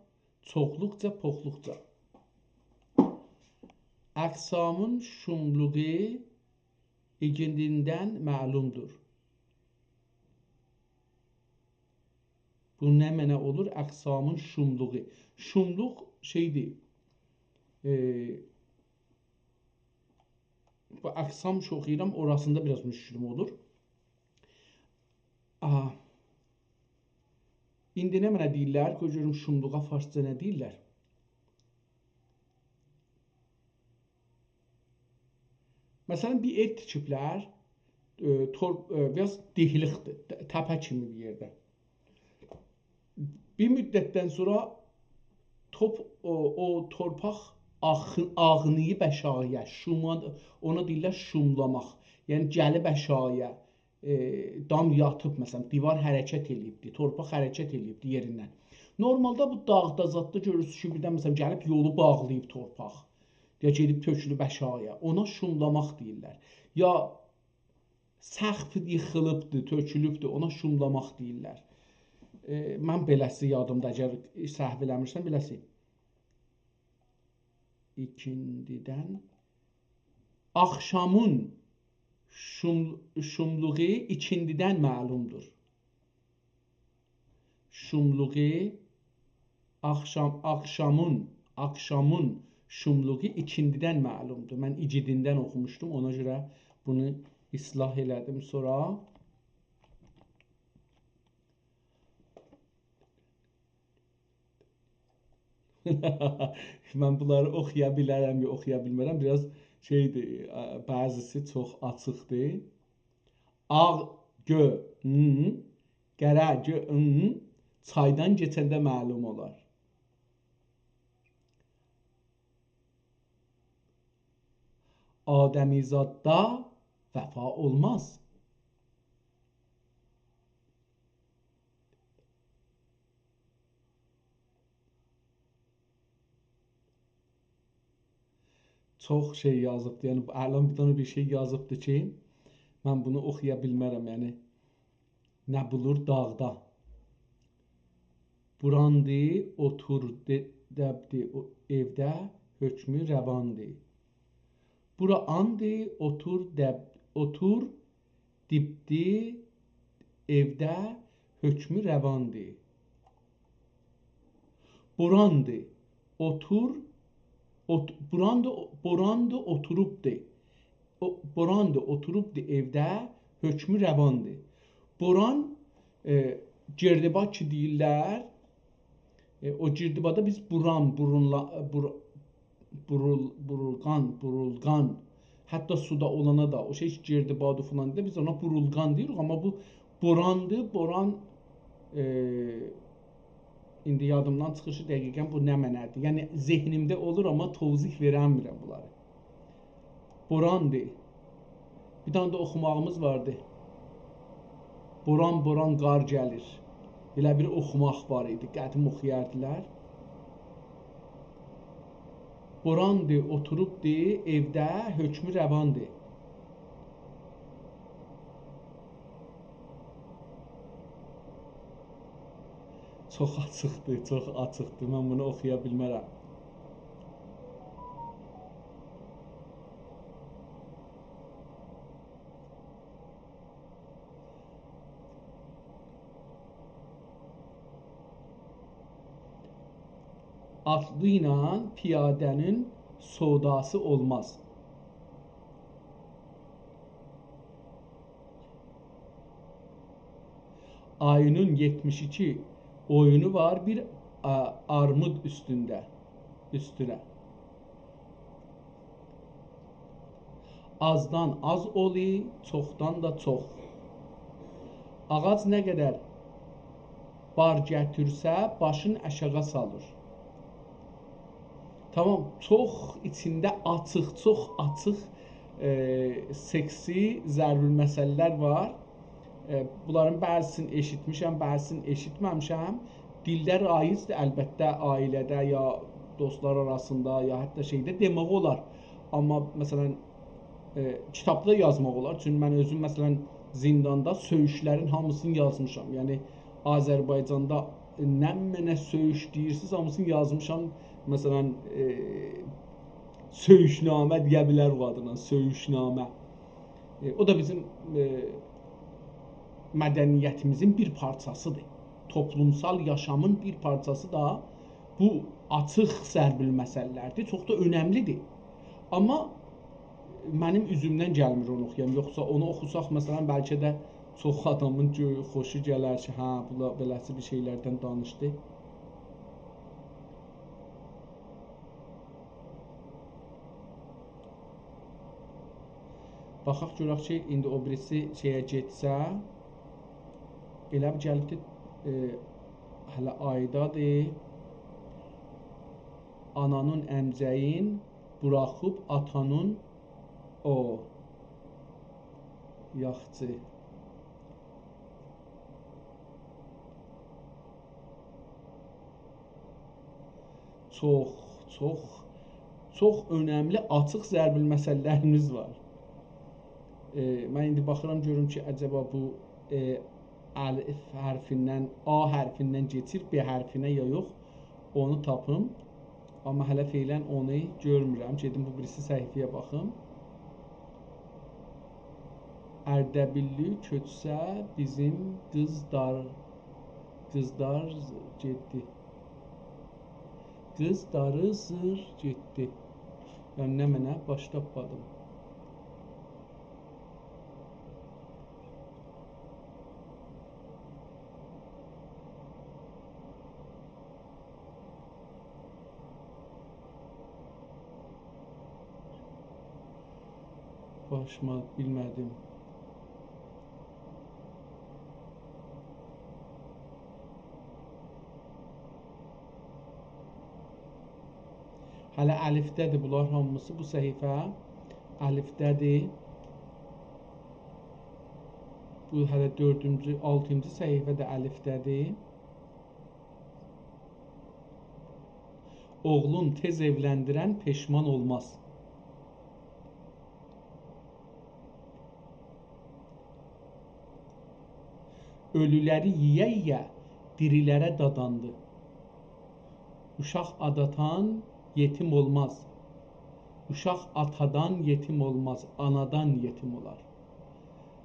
چوخلوقجا پوخلوقجا. اقسامین شوملوغو ایگیندیندن معلومدور. بو نه معنا اولور؟ اقسامین شوملوغو. شوملوق شئیدیر، ائ، بو اقسام کی اوخویورام، اوراسیندا بیر آز مشکلیم اولور. آها. ایندی نمنه دئییرلر؟ قوی گؤروم شوملوغا فارسجا نه دئییرلر؟ مثلاً، بیر ائو تیکیبلر، ائ، تور-، ائ، بیر آز دئهیلیکدیر، ت-، تپه کیمی بیر یئرده. بیر مدتدن سونرا توپ-، او، او تورپاق آخ-، آغناییب آشاغییا، شوما-، اونا دئییرلر شوملاماق. یعنی، گلیب آشاغییا. ائ، دام یاتیب، مثلا، دیوار حرکت ائله‌ییبدی، تورپاق حرکت ائله‌ییبدی یئریندن. نورمالدا بو داغدا زاددا گؤرورسونوز کی، بیردن، مثلا، گلیب یولو باغلاییب تورپاق. یا گئدیب تؤکولوب آشاغییا. اونا شوملاماق دئییرلر. یا سقف ییخیلیبدی، تؤکولوبدو، اونا شوملاماق دئییرلر. ائ، من بئله‌سی یادیمدا، اگر سهو ائله‌میرسم، بئله‌سی. ایکیندیدن آخشامین شوم-، شوملوغو ایکیندیدن معلومدور. شوملوغو، آخشام، آخشامین، آخشامین شوملوغو ایکیندیدن معلومدور. من ایگیدیندن اوخوموشدوم، اونا گؤره بونو اصلاح ائله‌دیم سونرا. من بونلاری اوخویا بیلرم، یوخ، اوخویا بیلمرم. بیر آز شئیدیر، ا، بعضیسی چوخ آچیقدیر. آغ گؤ، ن، قره گؤ، ن، چایدان کئچنده معلوم اولار. آدمیزاددا وفا اولماز. چوخ شئی یازیبدی. یعنی، بو الان بیر دنه بیر شئی یازیبدی کی، من بونو اوخویا بیلمرم. یعنی، نه بولور داغدا؟ بوراندی، اوتور، دئ-، دبدی، او-، ائوده، حؤکمو رواندی. بورا آندی، اوتور، دب-، اوتور، دیبدی، ائوده، حؤکمو رواندی. بوراندی، اوتور، اوت-، بوراندی، بوراندی، اوتوروبدی. او-، بوراندی، اوتوروبدی ائوده، حؤکمو رواندی. بوران، ائ، گردباد کی دئییرلر، ائ، او گردبادا بیز بوران، بورونلا-، بور-، بورول-، بورولغان، بورولغان، حتی سودا اولانا دا، او شئی گردبادی فلان دا، بیز اونا بورولغان دئییریک، آمما بو بوراندی، بوران، ائ، ایندی یادیمدان چیخیر کی، دقیقا بو نه معنادیر. یعنی، ذهنیمده اولور، آمما توضیح وئرنمیرم بونلاری. بوراندی. بیر دنه ده اوخوماغیمیز واردی. بوران، بوران، قار گلیر. ائله بیر اوخوماق وار ایدی، قدیم اوخویاردیلار. بوراندی، اوتوروبدی ائوده، حؤکمو رواندی. چوخ آچیقدیر، چوخ آچیقدیر. من بونو اوخویا بیلمرم. آتلی ایله پیاده‌نین سوداسی اولماز. آیی‌نین یئتمیش ایکی اویونو وار بیر، آ، آرمود اوستونده، اوستونه. آزدان آز اولی، چوخدان دا چوخ. آغاج نه قدر بار گتیرسه، باشین آشاغی سالیر. تامام، چوخ ایچینده آچیق، چوخ آچیق، ائ، سکسی ضرب‌المثل‌لر وار. ائ، بونلارین بعضیسینی ائشیتمیشم، بعضیسینی ائشیتمه‌میشم. دیلده رایجدیر، البته، عائله‌ده یا دوستلار آراسیندا، یا حتی شئیده دئمک اولار. آمما، مثلا، ائ، کیتابدا یازماق اولار. چونکی من اؤزوم، مثلا، زینداندا سؤیوشلرین هامیسینی یازمیشام. یعنی، آذربایجاندا نمنه سؤیوش دئییرسینیز، هامیسینی یازمیشام. مثلا، ائ، سؤیوشنامه دئیه بیلر بو آدینا، سؤیوشنامه. ائ، او دا بیزیم، ائ، مدنیتیمیزین بیر پارچاسیدیر. توپلومسال یاشامین بیر پارچاسی دا بو آچیق ضرب‌المثل‌لردیر. چوخ دا اؤنملیدیر. آمما منیم اوزومدن گلمیر اونو اوخویام. یوخسا اونو اوخوساق، مثلا، بلکه ده چوخ آدامین گؤ-، خوشو گلر کی، هه، بو دا بئله‌سی بیر شئیلردن دانیشدی. باخاق گؤرک کی، ایندی او بیریسی شئیه گئتسه، ائله بیر گلیبدی، ائ، هله آیدادیر. آنانین امجه‌یین بوراخیب آتانین او. یاخچی. چوخ، چوخ، چوخ اؤنملی آچیق ضرب‌المثل‌لریمیز وار. ائ، من ایندی باخیرام، گؤروم کی، عجبا بو، ائ، الف حرفیندن، آ حرفیندن کئچیر ب حرفینه یا یوخ، اونو تاپیم. آمما هله فعلاً اونو گؤرمورم. گئدیم بو بیریسی صفحه‌یه باخیم. اردبیللی کؤچسه بیزیم قیزدار، قیزدار گئتدی. قیزداری زیر گئتدی. یعنی نمنه؟ باش تاپمادیم. باشیما بیلمه‌دیم. هله الفده‌دیر بونلار هامیسی، بو صفحه الفده‌دیر. بو هله دؤردونجو، آلتینجی صفحه ده الفده‌دیر. اوغلون تئز ائولندیرن پئشمان اولماز. اؤلولری یئیه-یئیه دیریلره داداندی. اوشاق آدادان یئتیم اولماز. اوشاق آتادان یئتیم اولماز، آنادان یئتیم اولار.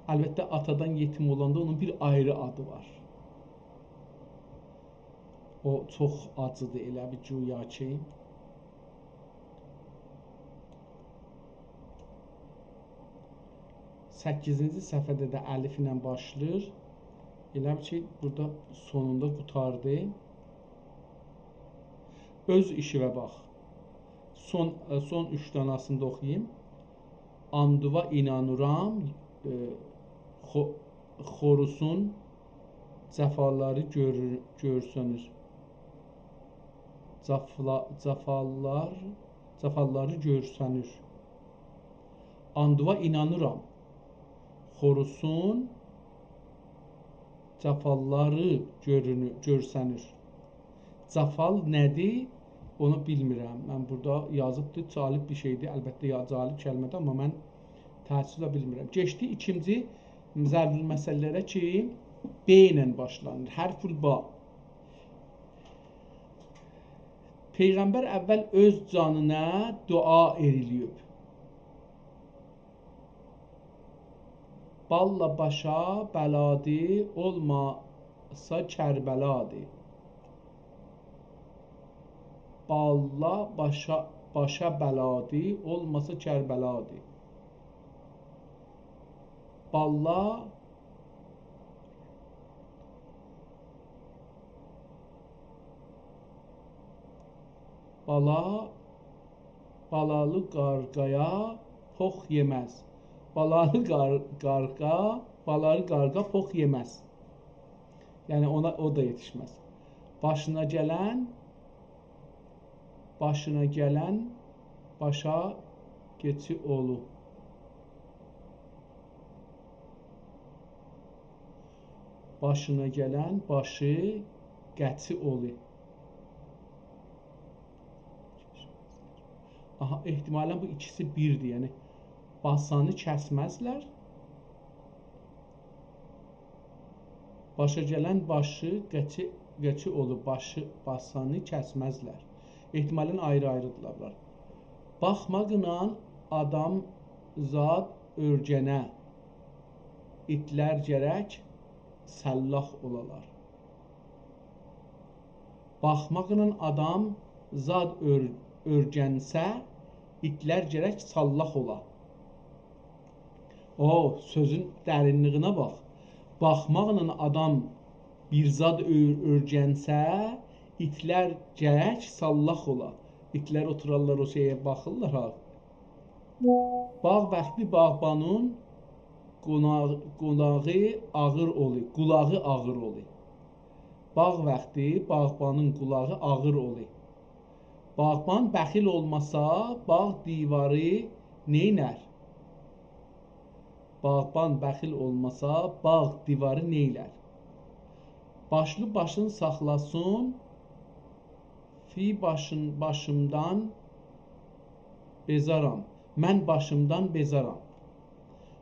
البته، آتادان یئتیم اولاندا اونون بیر آیری آدی وار. او چوخ آجیدیر، ائله بیل گویا کی. سککیزینجی صفحه‌ده ده الف ایله باشلاییر. ائله بیل کی، بورادا سونوندا قوتاردی. اؤز ایشیوه باخ. سون، ائ، سون اوچ دانه‌سینی ده اوخویوم. آندووا اینانیرام، ائ، خو-، خوروسون جفالاری گؤرور، گؤرسنیر. جفلا-، جفالار، جفالاری گؤرسنیر. آندووا اینانیرام. خوروسون جفالاری گؤرونو-، گؤرسنیر. جفال نه‌دیر؟ اونو بیلمیرم. من بورادا یازیبدیر، جالب بیر شئیدیر. البته، یا جالب کلمه‌دیر، آمما من تأسفله بیلمیرم. کئچدی ایکینجی ضرب‌المثل‌لره کی، ب ایله باشلانیر. حرف البا. پیغمبر اول اؤز جانینا دعا ائله‌ییب. باللا باشا بلادی، اولماسا کربلادی. باللا باشا، باشا بلادی، اولماسا کربلادی. باللا، بالا، بالالی قارغایا پوخ یئمز. بالالی قار-، قارغا، بالالی قارغا پوخ یئمز. یعنی اونا، او دا یئتیشمز. باشینا گلن، باشینا گلن باشا قئچی اولو. باشینا گلن باشی قئچی اولو. آها، احتمالاً بو ایکیسی بیردیر، یعنی باسانی کسمزلر. باشا گلن باشی قئچی، قئچی اولو، باشی، باسانی کسمزلر. احتمالاً آیری-آیریدیرلار بونلار. باخماقلا آدام زاد اؤرگنه، ایتلر گرک سلاخ اولالار. باخماقلا آدام زاد اؤر-، اؤرگنسه، ایتلر گرک سلاخ اولا. او، سؤزون درینلیگینه باخ. باخماقلا آدام بیر زاد اؤر-، اؤرگنسه، ایتلر گرک سلاخ اولا. ایتلر اوتورارلار او شئیه باخیرلار ها. باغ وقتی باغبانین قونا-، قولاغی آغیر اولی، قولاغی آغیر اولی. باغ وقتی باغبانین قولاغی آغیر اولی. باغبان بخیل اولماسا، باغ دیواری نئینر؟ باغبان بخیل اولماسا، باغ دیواری نئیلر؟ باشلی باشین ساخلاسین، باشین، باشیمدان بئزارام. من باشیمدان بئزارام.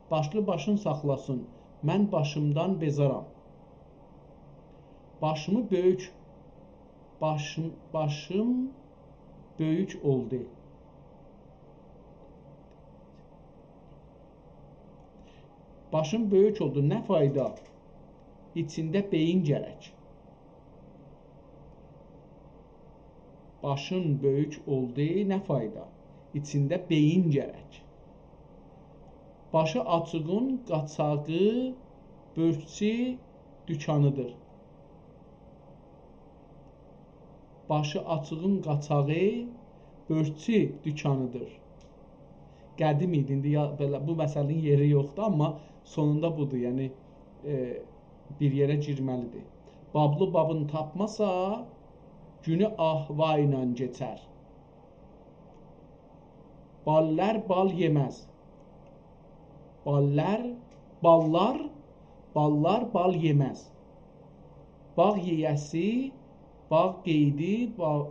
باشلی باشین ساخلاسین. من باشیمدان بئزارام. باشیمی بؤیوک، باشیم، باشیم بؤیوک اولدو. باشیم بؤیوک اولدو، نه فایدا؟ ایچینده بئیین گرک. باشین بؤیوک اولدو، نه فایدا؟ ایچینده بئیین گرک. باشی آچیغین قاچاغی بؤرکچو دوکانیدیر. باشی آچیغین قاچاغی بؤرکچو دوکانیدیر. قدیم ایدی، ایندی یا، بئله، بو مثلین یئری یوخدور، آمما سونوندا بودور، یعنی، ائ، بیر یئره گیرمه‌لیدیر. بابلی بابین تاپماسا، گونو آه وایلا کئچر. باللار بال یئمز. باللار، باللار، باللار بال یئمز. باغ ییه‌سی، باغ قییدی، با-،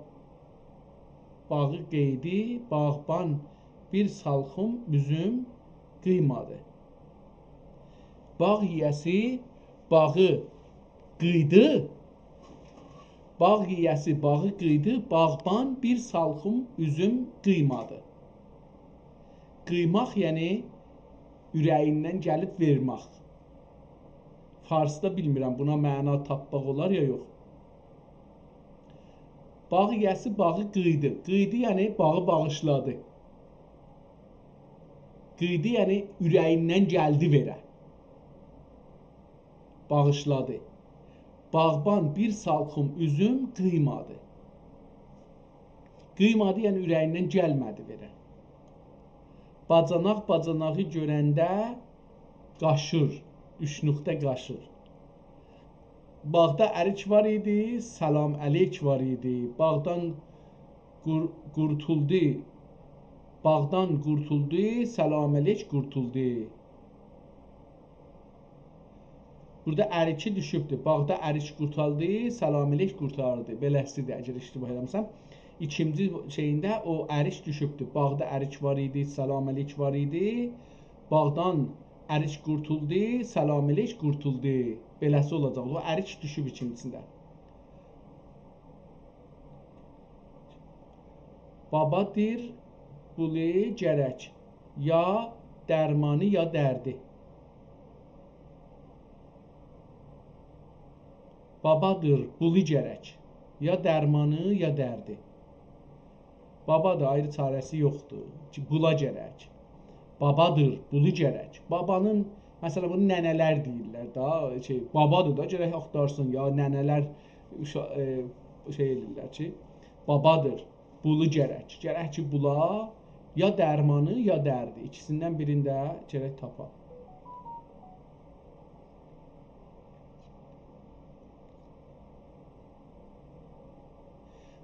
باغی قییدی، باغبان بیر سالخیم اوزوم قییمادی. باغ ییه‌سی باغی قییدی، باغ ییه‌سی باغی قییدی، باغبان بیر سالخیم اوزوم قییمادی. قییماق، یعنی اوره‌ییندن گلیب وئرمک. فارسدا بیلمیرم، بونا معنا تاپماق اولار یا یوخ. باغ ییه‌سی باغی قییدی. قییدی، یعنی باغی باغیشلادی. قییدی، یعنی اوره‌ییندن گلدی وئره. باغیشلادی. باغبان بیر سالخیم اوزوم قییمادی. قییمادی، یعنی اوره‌ییندن گلمه‌دی وئره. باجاناق باجاناغی گؤرنده قاشیر، اوچ نقطه قاشیر. باغدا اریک وار ایدی، سلام علیک وار ایدی. باغدان قور-، قورتولدو. باغدان قورتولدو، سلام علیک قورتولدو. بورادا اریکی دوشوبدور. باغدا اریک قورتالدی، سلام علیک قورتاردی. بئله‌سیدیر، اگر اشتباه ائله‌مه‌سم. ایکینجی شئیینده او اریک دوشوبدور. باغدا اریک وار ایدی، سلام علیک وار ایدی. باغدان اریک قورتولدو، سلام علیک قورتولدو. بئله‌سی اولاجاق. او اریک دوشوب ایکینجیسینده. بابادیر بولو گرک. یا درمانی، یا دردی. بابادیر بولو گرک. یا درمانی، یا دردی. بابادیر، آیری چاره‌سی یوخدور. کی، بولا گرک. بابادیر، بولو گرک. بابانین، مثلا، بونو ننه‌لر دئییرلر دا، شئی، بابادیر دا، گرک آختارسین، یا ننه‌لر اوشا-، ائ، شئی ائله‌ییرلر کی، بابادیر، بولو گرک. گرک کی، بولا، یا درمانی، یا دردی. ایکیسیندن بیرینی ده گرک تاپا.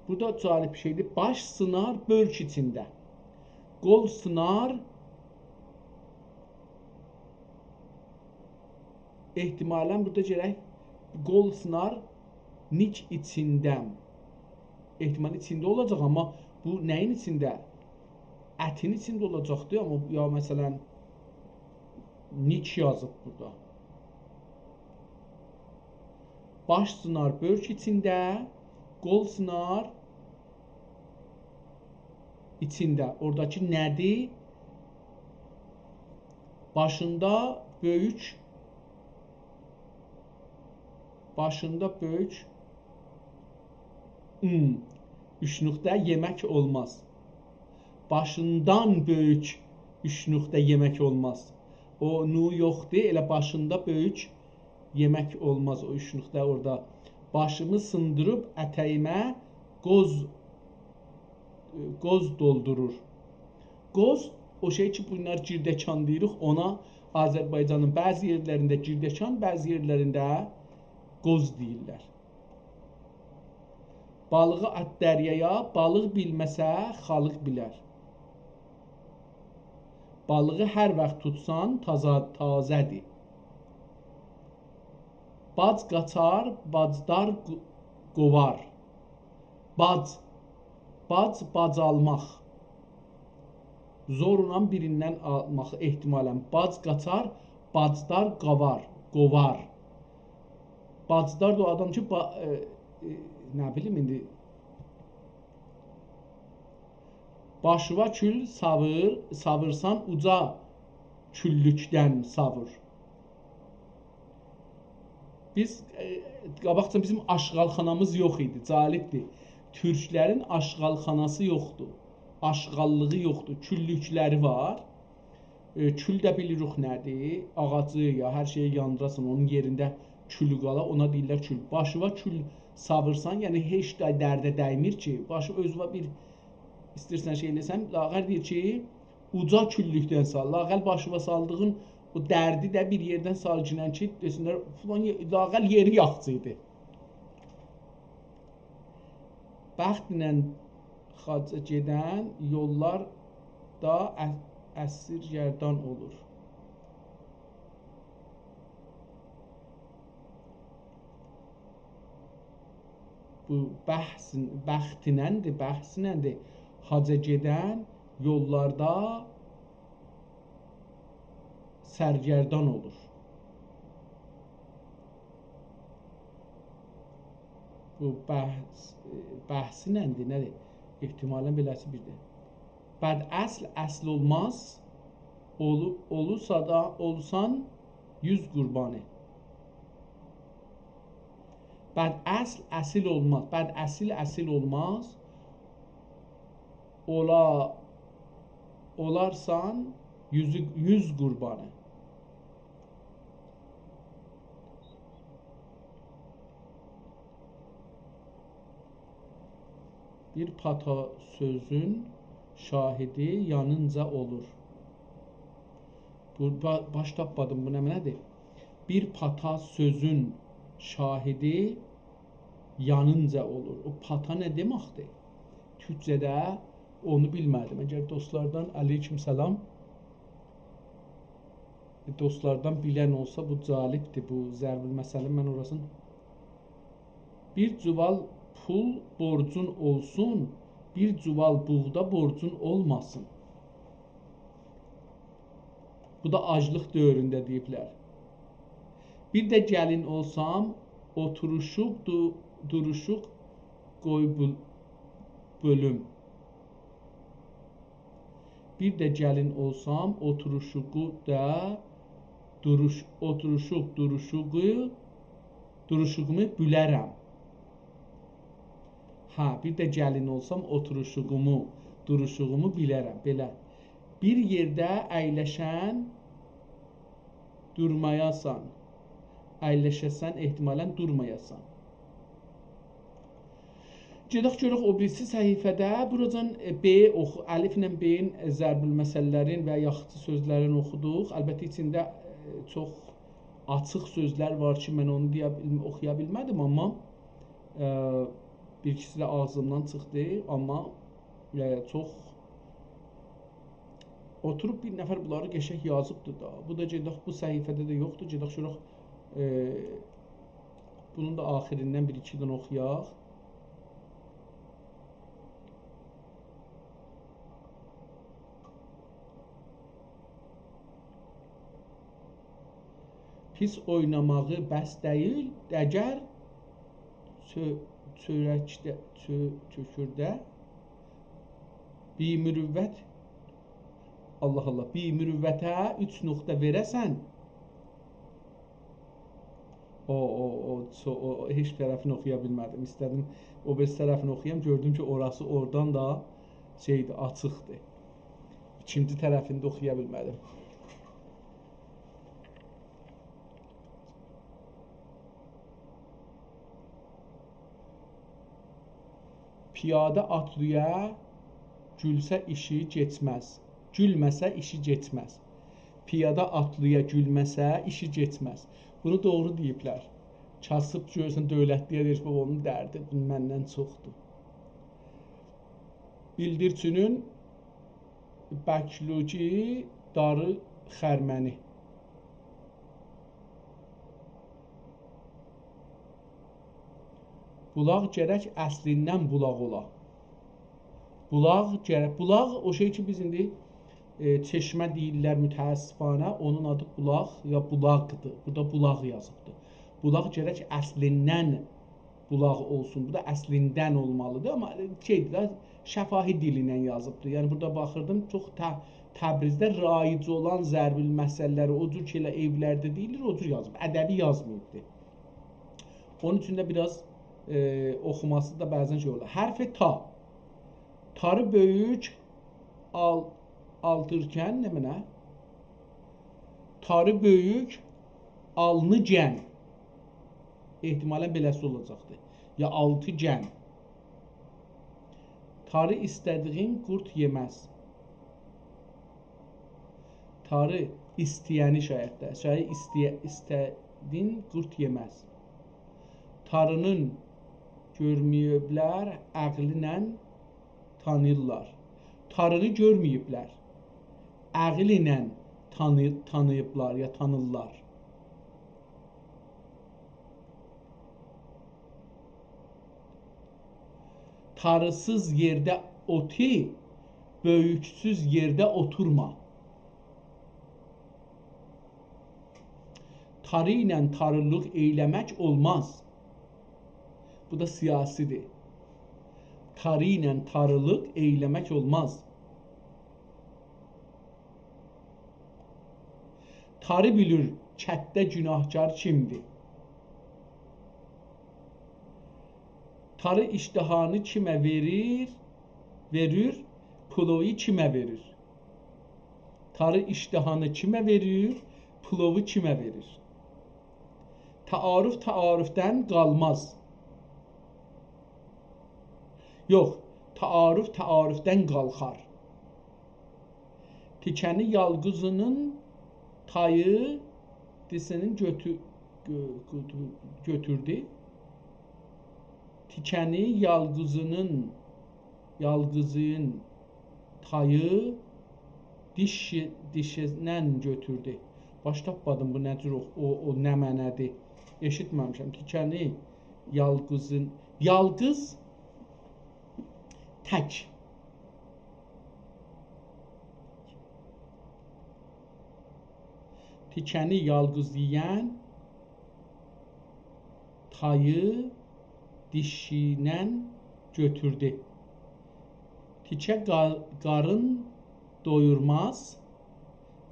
بورادا جالب بیر شئیدیر. باش سینار بؤرک ایچینده. قول سینار، احتمالا بورادا گرک قول سینار نیک ایچینده. احتمال ایچینده اولاجاق، آمما بو نه‌یین ایچینده؟ اتین ایچینده اولاجاقدی، آمما یا مثلا نیک یازیب بورادا. باش سینار بؤرک ایچینده، قول سینار ایچینده. اوراداکی نه‌دیر؟ باشیندا بؤیوک، باشیندا بؤیوک، م، اوچ نقطه یئمک اولماز. باشیندان بؤیوک اوچ نقطه یئمک اولماز. او نو یوخدور، ائله باشیندا بؤیوک یئمک اولماز، او اوچ نقطه اورادا. باشیمی سیندیریب اتگیمه قوز، قوز دولدورور. قوز، او شئی کی، بونلار گیردکان دئییریک، اونا آذربایجانین بعضی یئرلرینده گیردکان، بعضی یئرلرینده قوز دئییرلر. بالیغی آت دریایا، بالیق بیلمه‌سه، خالق بیلر. بالیغی هر واخت توتسان، تازا، تازه‌دیر. باج قاچار، باجدار قو-، قووار. باج باج، باج آلماق. زورلا بیریندن آلماق احتمالاً. باج قاچار، باجدار قاوار، قووار. باجدار دا او آدام کی، با-، ائ، ائ، نه بیلیم ایندی. باشیوا کول ساوور، ساوورسان اوجا کوللوکدن ساوور. بیز، ائ، قاباقجا بیزیم آشغالخانامیز یوخ ایدی، جالبدیر. تورکلرین آشغالخاناسی یوخدور. آشغاللیغی یوخدور، کوللوکلری وار. ائ، کول ده بیلیریک نه‌دیر؟ آغاجی یا هر شئیی یاندیراسان، اونون یئرینده کولو قالا، اونا دئییرلر کول. باشیوا کول ساوورسان، یعنی هئچ ده درده دیمیر کی، باشی اؤزووه بیر ایسته‌ییرسن شئی ائله‌سن، لااقل دئییر کی، اوجا کوللوکدن سال. لااقل باشیوا سالدیغین او دردی ده بیر یئردن سالگینن کی، دئسینلر، فلان یئ-، لااقل یئری یاخشی ایدی. بختله حاجا گئدن یوللار دا ا-، اسیرگردان اولور. بو بحث، بختینندیر، بحثینندیر. حاجا گئدن یوللاردا سرگردان اولور. بو بحث، بحثینندیر، نه‌دیر؟ احتمالاً بئله‌سی بیردیر. بداصل اصیل اولماز، اولو-، اولورسا دا، اولسان یوز قوربانی. بداصل اصیل اولماز، بداصل اصیل اولماز، اولا-، اولارسان یوزو-، یوز قوربانی. بیر پاتا سؤزون شاهدی یانینجا اولور. بو، با-، باش تاپمادیم، بو نمنه‌دیر؟ بیر پاتا سؤزون شاهدی یانینجا اولور. او پاتا نه دئمکدیر؟ تورکجه‌ده اونو بیلمه‌دیم. اگر دوستلاردان، علیکم سلام، دوستلاردان بیلن اولسا، بو جالبدیر، بو ضرب‌المثلین من اوراسینی. بیر جووال پول بورجون اولسون، بیر جووال بوغدا بورجون اولماسین. بو دا آجلیق دؤورونده دئییبلر. بیر ده گلین اولسام، اوتوروشوق، دو-، دوروشوق قوی بؤل-، بؤلوم. بیر ده گلین اولسام، اوتوروشوغو دا، دوروش-، اوتوروشوق، دوروشوغو، دوروشوغومو بولرم. هه، بیر ده گلین اولسام، اوتوروشوغومو، دوروشوغومو بیلرم. بئله. بیر یئرده اَیلشن دورمایاسان. اَیلشه‌سن، احتمالاً دورمایاسان. گئدک گؤرک او بیریسی صفحه‌ده. بوراجان، ائ، ب اوخو-، الفله ب‌ین، ائ، ضرب‌المثل‌لرین و یاخچی سؤزلرین اوخودوق. البته، ایچینده، ائ، چوخ آچیق سؤزلر وار کی، من اونو دئیه بیل-، اوخویا بیلمه‌دیم، آمما، ائ، بیر ایکیسی ده آغزیمدان چیخدی، آمما، ائ، چوخ اوتوروب بیر نفر بونلاری قشنگ یازیبدی دا. بو دا گئدک، بو صفحه‌ده ده یوخدور. گئدک گؤرک، ائ، بونون دا آخیریندن بیر ایکی دنه اوخویاق. پیس اویناماغی بس دئییل، دگر چؤ-، چؤرکده، چؤ-، چؤکورده، بی‌مروت، الله الله، بی‌مروته اوچ نقطه وئره‌سن. او، او، او، چو-، او، او، هئچ طرفینی اوخویا بیلمه‌دیم. ایسته‌دیم او بیریسی طرفینی اوخویام، گؤردوم کی، اوراسی اورادان دا شئیدیر، آچیقدیر. ایکینجی طرفینی ده اوخویا بیلمه‌دیم. پیاده آتلی‌یا گولسه ایشی گئچمز. گولمه‌سه ایشی گئچمز. پیاده آتلی‌یا گولمه‌سه ایشی گئچمز. بونو دوغرو دئییبلر. کاسیب گؤرورسن، دؤولتلی‌یه دئییر کی، بابا، اونون دردی مندن چوخدور. بیلدیرچی‌نین بکلوجی داری خرمنی. بولاق گرک اصلیندن بولاق اولا. بولاق گرک، بولاق او شئی کی، بیز ایندی، ائ، چشمه دئییرلر متأسفانه، اونون آدی بولاق یا بولاقدیر. بورادا بولاق یازیبدیر. بولاق گرک اصلیندن بولاق اولسون. بو دا اصلیندن اولمالیدیر، آمما شئیدیر ده، شفاهی دیلینن یازیبدیر. یعنی بورادا باخیردیم، چوخ ته-، تبریزده رایج اولان ضرب‌المثل‌لری او جور کی، ائله ائولرده دئییلیر، او جور یازیب. ادبی یازماییبدیر. اونون اوچون ده بیر آز، ائ، اوخوماسی دا بعضا شئی اولور. حرف تا. تاری بؤیوک آل-، آلتیرکن، نمنه؟ تاری بؤیوک، آلنی گن. احتمالاً بئله‌سی اولاجاقدیر. یا آلتی گن. تاری ایسته‌دیگین قورد یئمز. تاری ایسته‌ینی شاید ده. شاید ایسته‌یه-، ایسته‌دین قورد یئمز. تارینین گؤرمه‌ییبلر، عقلینن تانیییرلار. تارینی گؤرمه‌ییبلر. عقلینن تانی-، تانیییبلار یا تانیرلار. تاریسیز یئرده اوتو، بؤیوکسوز یئرده اوتورما. تاری ایله تاریلیق ائیله‌مک اولماز. بو دا سیاسی‌دیر. تاری ایله تاریلیق ائیله‌مک اولماز. تاری بیلیر کتده گوناهکار کیمدیر. تاری اشتهانی کیمه وئریر، وئریر، پولووو کیمه وئریر؟ تاری اشتهانی کیمه وئریر، پولووو کیمه وئریر؟ تعارف تعارفدن قالماز. یوخ، تعارف تعارفدن قالخار. تیکنی یالقوزینین تایی دیسینین گؤتو-، گؤ-، گؤتو-، گؤتوردو. تیکنی یالقوزینین، یالقوزین تایی دیشی-، دیشیندن گؤتوردو. باش تاپمادیم بو نه جور او، او، او نه معنادیر. ائشیتمه‌میشم. تیکنی یالقوزین، یالقوز تک. تیکنی یالقوز یئین تایی دیشیندن گؤتوردو. تیکه قا-، قارین دویورماز،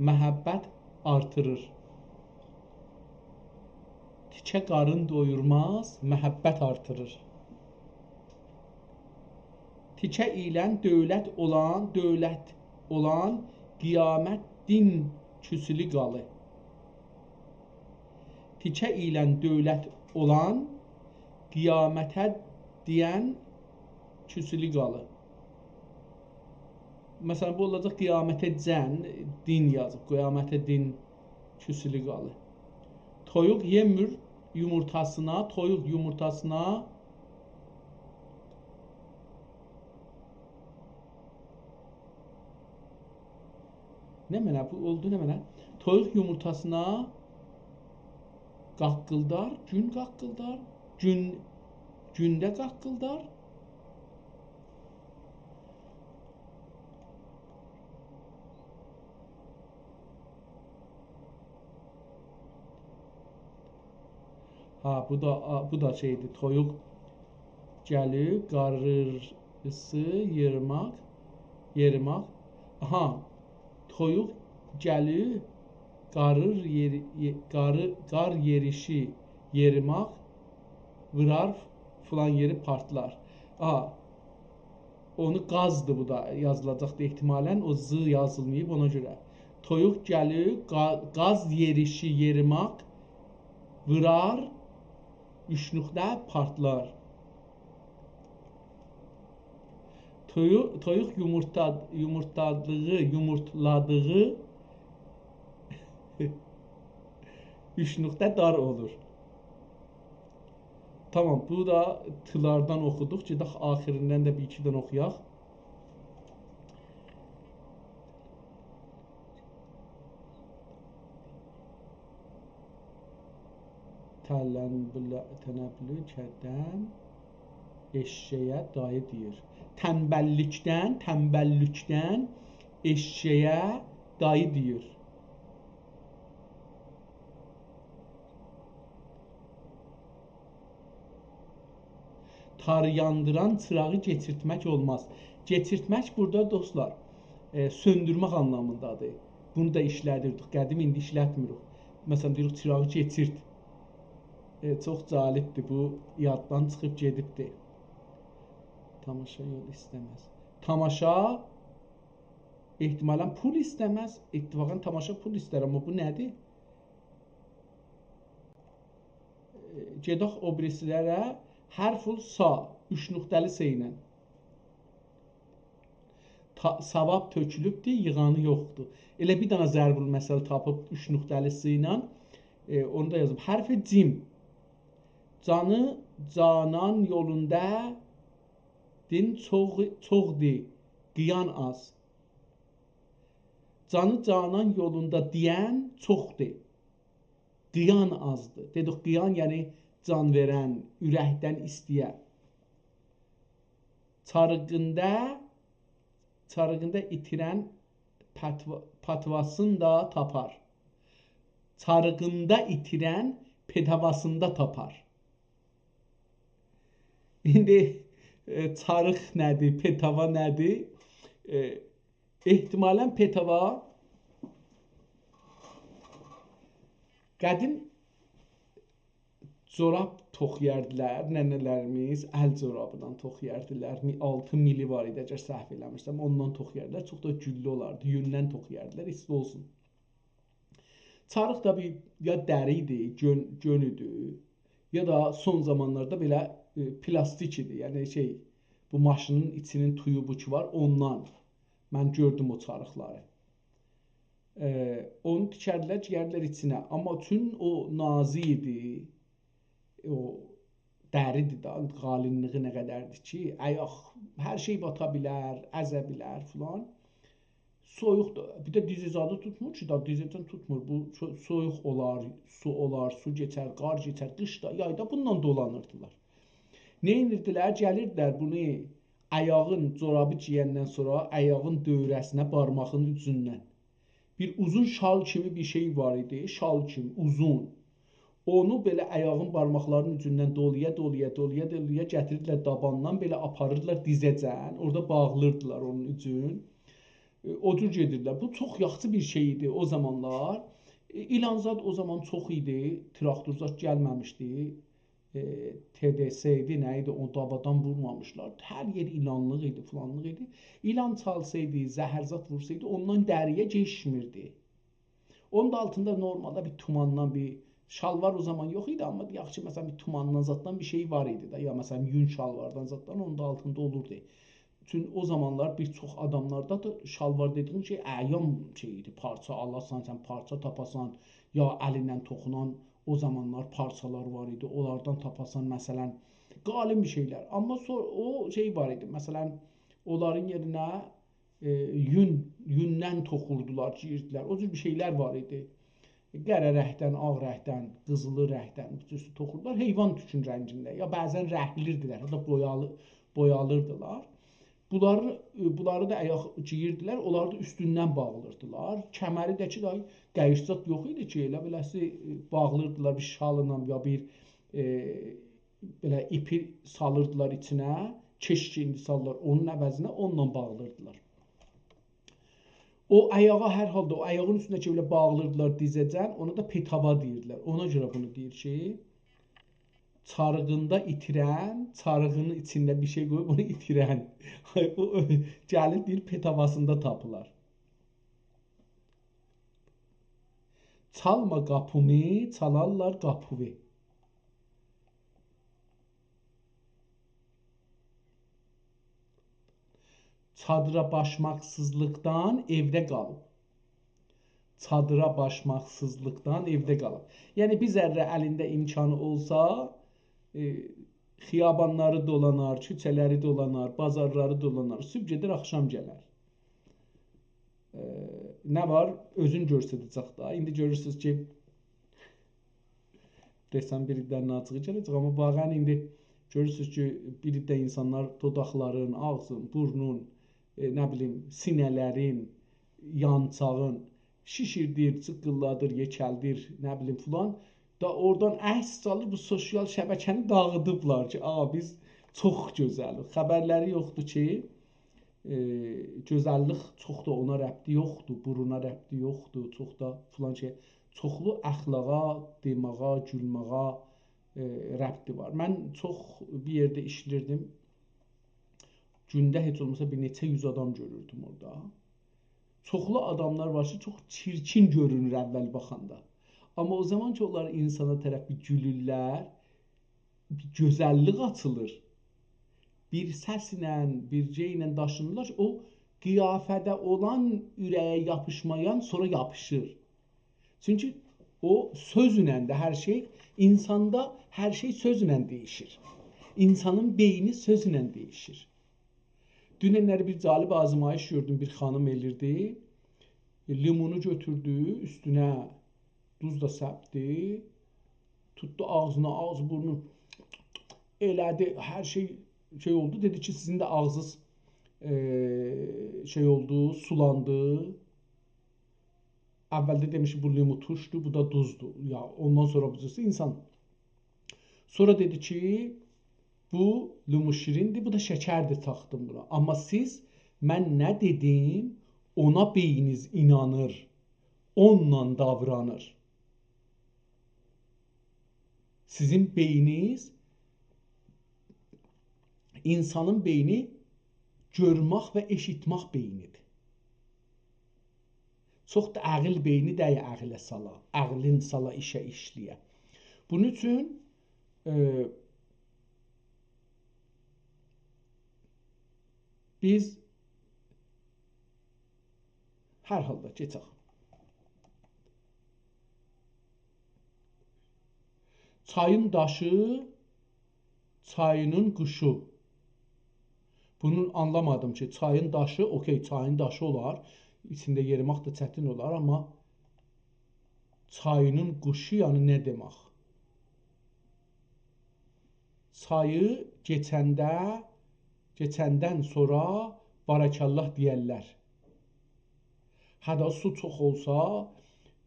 محبت آرتیریر. تیکه قارین دویورماز، محبت آرتیریر. تیکه ایله دؤولت اولان، دؤولت اولان قیامت دین کوسولو قالی. تیکه ایله دؤولت اولان قیامته دین کوسولو قالی. مثلا، بو اولاجاق قیامته دین، دین یازیب، قیامته دین کوسولو قالی. تویوق یئمیر یومورتاسینا، تویوق یومورتاسینا نمنه بو اولدو، نمنه؟ تویوق یومورتاسینا قاققیلدار، گون قاققیلدار، گون، گونده قاققیلدار. ها، بو دا، آ، بو دا شئیدیر، تویوق گلیر، قاریسی یئریماق، یئریماق. آها، تویوق گلیر، قاریر یئری-، یئ-، قاری-، قار یئریشی یئریماق، وورار فلان یئری پارتلار. آها، اونو قازدیر بو دا یازیلاجاقدی احتمالاً. او ز یازیلماییب اونا گؤره. تویوق گلیر، قا-، قاز یئریشی یئریماق، وورار، اوچ نقطه پارتلار. تویو-، تویوق یومورتا-، یومورتلادیغی، یومورتلادیغی اوچ نقطه دار اولور. تامام، بو دا تلاردان اوخودوق. گئدک آخیریندن ده بیر ایکی دنه اوخویاق. تلن بله-، تنبلو کدن. ائششه‌یه دایی دئییر. تنبللیکدن، تنبللیکدن ائششه‌یه دایی دئییر. تار یاندیران چیراغی کئچیرتمک اولماز. کئچیرتمک بورادا، دوستلار، ائ، سؤندورمک آنلامیندادیر. بونو دا ایشله‌دیردیک قدیم، ایندی ایشلتمیریک. مثلا، دئییریک، چیراغی کئچیرت. ائ، چوخ جالبدیر، بو یاددان چیخیب گئدیبدیر. تاماشا یول ایسته‌مز. تاماشا احتمالا پول ایسته‌مز. اتفاقا تاماشا پول ایستر، آمما بو نه‌دیر؟ ائ، گئدک او بیریسی‌لره. حرف سا، اوچ نقطه‌لی س ایله. تا-، ثواب تؤکولوبدور، ییغانی یوخدور. ائله بیر دنه ضرب‌المثل تاپیب اوچ نقطه‌لی س ایله، ائ، اونو دا یازیب. حرف جیم. جانی جانان یولوندا دین چوخ، چوخدی، قیان آز. جانی جانان یولوندا دئین چوخدی، قیان آزدی. دئدیک، قیان، یعنی جان وئرن، اورکدن ایسته‌ین. چاریغیندا، چاریغیندا ایتیرن پتوا-، پتواسین دا تاپار. چاریغیندا ایتیرن پتواسین دا تاپار. ایندی، ائ، چاریق نه‌دیر، پتوا نه‌دیر؟ ائ، احتمالا پتوا قدیم جوراب توخویاردیلار ننه‌لریمیز، ال جورابیندان توخویاردیلار. می-، آلتی میلی وار ایدی، اگر سهو ائله‌میرسم، اوندان توخویاردیلار. چوخ دا گوللو اولاردی، یوندن توخویاردیلار، ایستی اولسون. چاریق دا بیر یا دری ایدی، گؤن، گؤن ایدی، یا دا سون زامانلاردا بئله، ائ، پلاستیک ایدی. یعنی شئی، بو ماشینین ایچینین تویوبو کی وار، اوندان. من گؤردوم او چاریقلاری. ائ، اونو تیکردیلر، گئیردیلر ایچینه. آمما چون او نازیک ایدی، او دری‌دیر دا، قالینلیغی نه قدردیر کی، آیاق، هر شئی باتا بیلر، ازه بیلر فلان. سویوق دا، بیر ده دیزی زادی توتمور کی، دا دیزیدن توتمور. بو سو-، سویوق اولار، سو اولار، سو کئچر، قار کئچر، قیش دا، یای دا بونونلا دولانیردیلار. نه ائدیردیلر؟ گلیردیلر بونو آیاغین، جورابی گئیندن سونرا آیاغین دؤوره‌سینه، بارماغین اوجوندان بیر اوزون شال کیمی بیر شئی وار ایدی، شال کیمی اوزون. اونو بئله آیاغین بارماقلارینین اوجوندان دولایا، دولایا، دولایا، دولایا گتیریردیلر داباندان، بئله آپاریردیلار دیزه‌جن، اورادا باغلیردیلار اونون اوجون. ائ، او جور گئدیردیلر. بو چوخ یاخشی بیر شئی ایدی او زامانلار. ائ، ایلان زاد او زامان چوخ ایدی، تراکتور زاد گلمه‌میشدی. ائ، تی دی سی ایدی، نه ایدی، او دابادان وورمامیشلار. هر یئر ایلانلیق ایدی، فلانلیق ایدی. ایلان چالسایدی، زهر زاد وورسایدی، اوندان دری‌یه کئچمیردی. اونون دا آلتیندا نورمالدا بیر توماندان، بیر شالوار او زامان یوخ ایدی، آمما دئیک کی، مثلا، بیر توماندان زاددان بیر شئی وار ایدی ده، یا، مثلا، یون شالواردان زاددان اونون دا آلتیندا اولوردو. چون او زامانلار بیر چوخ آداملاردا دا شالوار دئدیگین شئی، اعیان شئی ایدی، پارچا آلاسان، سن پارچا تاپاسان، یا الیندن توخونان، او زامانلار پارچالار وار ایدی، اونلاردان تاپاسان، مثلا، قالین بیر شئیلر. آمما سو-، او شئی وار ایدی، مثلا، اونلارین یئرینه، ائ، یون، یوندن توخوردولار، گئییردیلر. او جور بیر شئیلر وار ایدی. قره رنگدن، آغ رنگدن، قیزیلی رنگدن، بو جور توخوردولار. حیوان توکون رنگینده، یا بعضا رنگلیردیلر، یا دا بویالی-، بویالیردیلار. بونلاری، ائ، بونلاری دا آیاق گئییردیلر، اونلاری دا اوستوندن باغلیردیلار. کمری ده کی، دا دَییش زاد یوخ ایدی کی، ائله بئله‌سی، ائ، باغلیردیلار بیر شالینان یا بیر، ائ، بئله ایپی سالیردیلار ایچینه، کئش کی، ایندی ساللار، اونون عوضینه اونونلا باغلیردیلار. او آیاغا، هر حالدا او آیاغین اوستونده کی، بئله باغلیردیلار دیزه‌جن، اونا دا پتاوا دئییردیلر. اونا گؤره بونو دئییر کی، چاریغیندا ایتیرن، چاریغینین ایچینده بیر شئی قویوب اونو ایتیرن. او گلیر دئییر، پتاواسیندا تاپیلار. چالما قاپیمی، چالارلار قاپیوی. چادیرا باشماقسیزلیقدان ائوده قالیب. چادیرا باشماقسیزلیقدان ائوده قالیب. یعنی، بیر ذره الینده امکانی اولسا، ائ، خیابانلاری دولانار، کوچه‌لری دولانار، بازارلاری دولانار. صبح گئدر، آخشام گلر. ائ، نه وار؟ اؤزون گؤرسده‌جک دا. ایندی گؤرورسونوز کی، دئسم، بیر ده نازیغی گله‌جک، آمما واقعا ایندی گؤرورسونوز کی، بیر عده اینسانلار دوداقلارین، آغزین، بورنون، ائ، نه بیلیم، سینه‌لرین، یانچاغین شیشیردیر، جیققیللادیر، یئکلدیر، نه بیلیم، فلان. دا اورادان عکس سالیر، بو سوسیال شبکه‌نی داغیدیبلار کی، «آ، بیز چوخ گؤزلیک.» خبرلری یوخدور کی، ائ، گؤزللیک چوخ دا اونا ربطی یوخدور، بورونا ربطی یوخدور، چوخ دا فلان شئی. چوخلو اخلاقا، دماغا، گولمه‌یه، ائ، ربطی وار. من چوخ بیر یئرده ایشله‌ییردیم. گونده هئچ اولماسا بیر نئچه یوز آدام گؤروردوم اورادا. چوخلو آداملار وار کی، چوخ چیرکین گؤرونور اول باخاندا. آمما او زامان کی، اونلار اینسانا طرف بیر گولورلر، بیر گؤزللیک آچیلیر. بیر سسله، بیر شئیله داشینیرلار کی، او قیافه‌ده اولان، اوره‌یه یاپیشمایان سونرا یاپیشیر. چونکی او سؤزله ده هر شئی، اینساندا هر شئی سؤزله دییشیر. اینسانین بئینی سؤزله دییشیر. دوننلری بیر جالب آزمایش گؤردوم، بیر خانیم ائله‌ییردی. لیمونو گؤتوردو، اوستونه دوز دا سپدی. توتدو آغزینا، آغزی بورنو ائله‌دی، هر شئی شئی اولدو. دئدی کی، سیزین ده آغزینیز، ائ، شئی اولدو، سولاندی. اولده دئمیشدی، بو لیمو تورشدور، بو دا دوزدور. یا، اوندان سونرا بو جورسه اینسان. سونرا دئدی کی، بو لیمو شیریندیر، بو دا شکردیر، چاخدیم بونا. آمما سیز، من نه دئدیم، اونا بئینینیز اینانیر، اونونلا داورانیر. سیزین بئینینیز، اینسانین بئینی گؤرمک و ائشیتمک بئینیدیر. چوخ دا عقل بئینی دئییل عقله سالا، عقلین سالا ایشه ایشله‌یه. بونون اوچون، ائ، بیز هر حالدا کئچک. چایین داشی، چایینین قوشو. بونو آنلامادیم کی، چایین داشی، اوکی، چایین داشی اولار، ایچینده یئریمک ده چتین اولار، آمما چایینین قوشو، یعنی نه دئمک؟ چایی کئچنده، کئچندن سونرا بارک‌الله دئیرلر. هه ده، سو چوخ اولسا،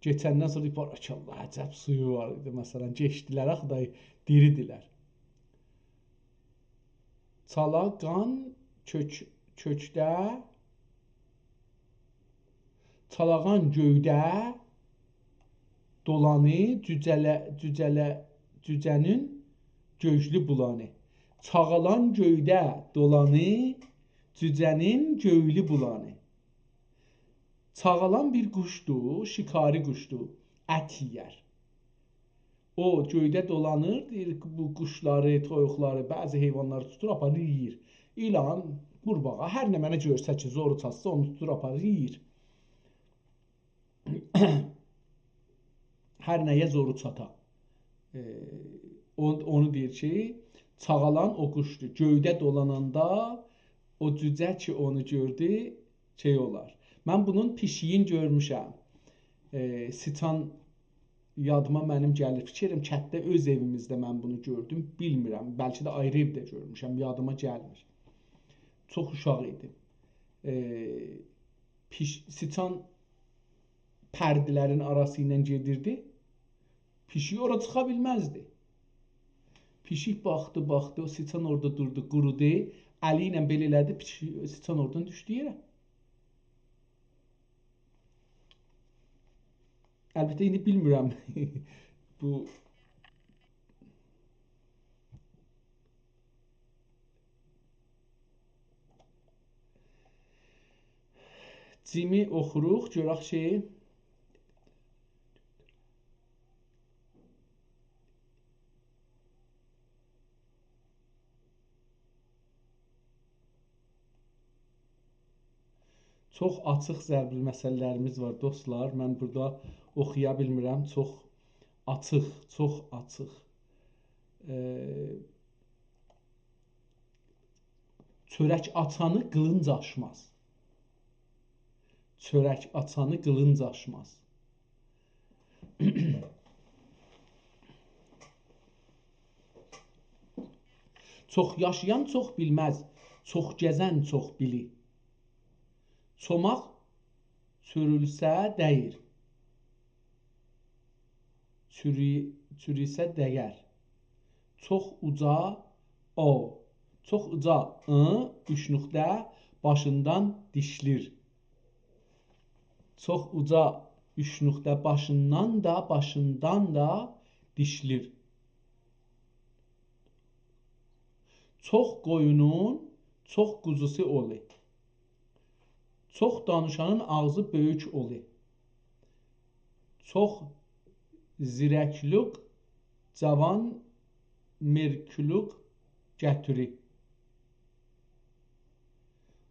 کئچندن سونرا دئییر، «بارک‌الله، عجب سویو وار ایدی»، مثلا، کئچدیلر، آخی دا دیریدیلر. چالاقان کؤک-، کؤکده، چالاقان گؤیده دولانی، جوجه‌له-، جوجه‌له-، جوجه‌نین گؤیلو بولانی. چاغالان گؤیده دولانی، جوجه‌نین گؤیلو بولانی. چاغالان بیر قوشدور، شکاری قوشدور، ات یئیر. او گؤیده دولانیر، دئییر، بو قوشلاری، تویوقلاری، بعضی حیوانلاری توتور، آپاریر، یئییر. ایلان، قورباغا، هر نمنه گؤرسه کی، زورو چاتسا، اونو توتور، آپاریر، یئییر. هر نه‌یه زورو چاتا. ائ، اون-، اونو دئییر کی، چاغالان او قوشدور. گؤیده دولاناندا او جوجه کی، اونو گؤردو، شئی اولار. من بونون پیشیگین گؤرموشم. ائ، سیچان یادیما منیم گلیر. فیکر ائلیرم، کتده اؤز ائویمیزده من بونو گؤردوم. بیلمیرم، بلکه ده آیری ائوده گؤرموشم، یادیما گلمیر. چوخ اوشاق ایدیم. ائ، پیش-، سیچان پرده‌لرین آراسی ایله گئدیردی. پیشیک اورا چیخا بیلمزدی. پیشیک باخدی، باخدی، او سیچان اورادا دوردو، قورودو. الی ایله بئله ائله‌دی، پیشیک، سیچان اورادان دوشدو یئره. البته، ایندی بیلمیرم. بو جیمی اوخوروق، گؤرک کی، چوخ آچیق ضرب‌المثل‌لریمیز وار، دوستلار. من بورادا اوخویا بیلمیرم. چوخ آچیق، چوخ آچیق. ائ، چؤرک آچانی قیلینج آشماز. چؤرک آچانی قیلینج آشماز. چوخ یاشایان چوخ بیلمز، چوخ گزن چوخ بیلیر. چوماق چؤرولسه دَییر، چوری-، چوروسه دَیر. چوخ اوجا، او، چوخ اوجا، ی، اوچ نقطه، باشیندان دیشلیر. چوخ اوجا، اوچ نقطه، باشیندان دا، باشیندان دا دیشلیر. چوخ قویونون چوخ قوزوسو اولور. چوخ دانیشانین آغزی بؤیوک اولور. چوخ زیرکلوک جاوان مرکلوک گتیریر.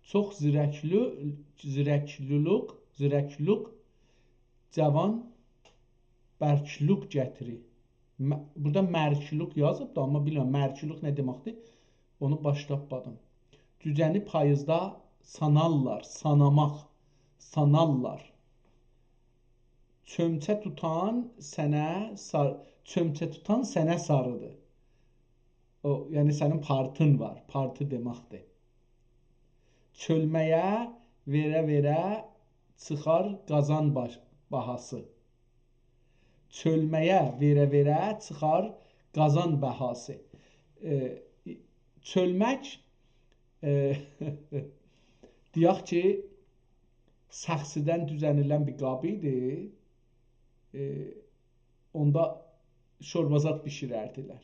چوخ زیرکلو-، زیرکلولوک، زیرکلوک جاوان برکلوک گتیریر. م-، بورادا مرکلوک یازیبدی، آمما بیلمیرم، مرکلوک نه دئمکدیر؟ اونو باش تاپمادیم. جوجه‌نی پاییزدا سانارلار، ساناماق، سانارلار. چؤمچه توتان سنه سار-، چؤمچه توتان سنه ساریدیر. او، یعنی سنین پارتین وار، پارتی دئمکدیر. چؤلمه‌یه وئره-وئره چیخار قازان باش-، باهاسی. چؤلمه‌یه وئره-وئره چیخار قازان باهاسی. ائ، چؤلمک، ائ، دئیک کی، سخسیدن دوزنیلن بیر قاب ایدی. ائ، اوندا شوربا زاد بیشیرردیلر.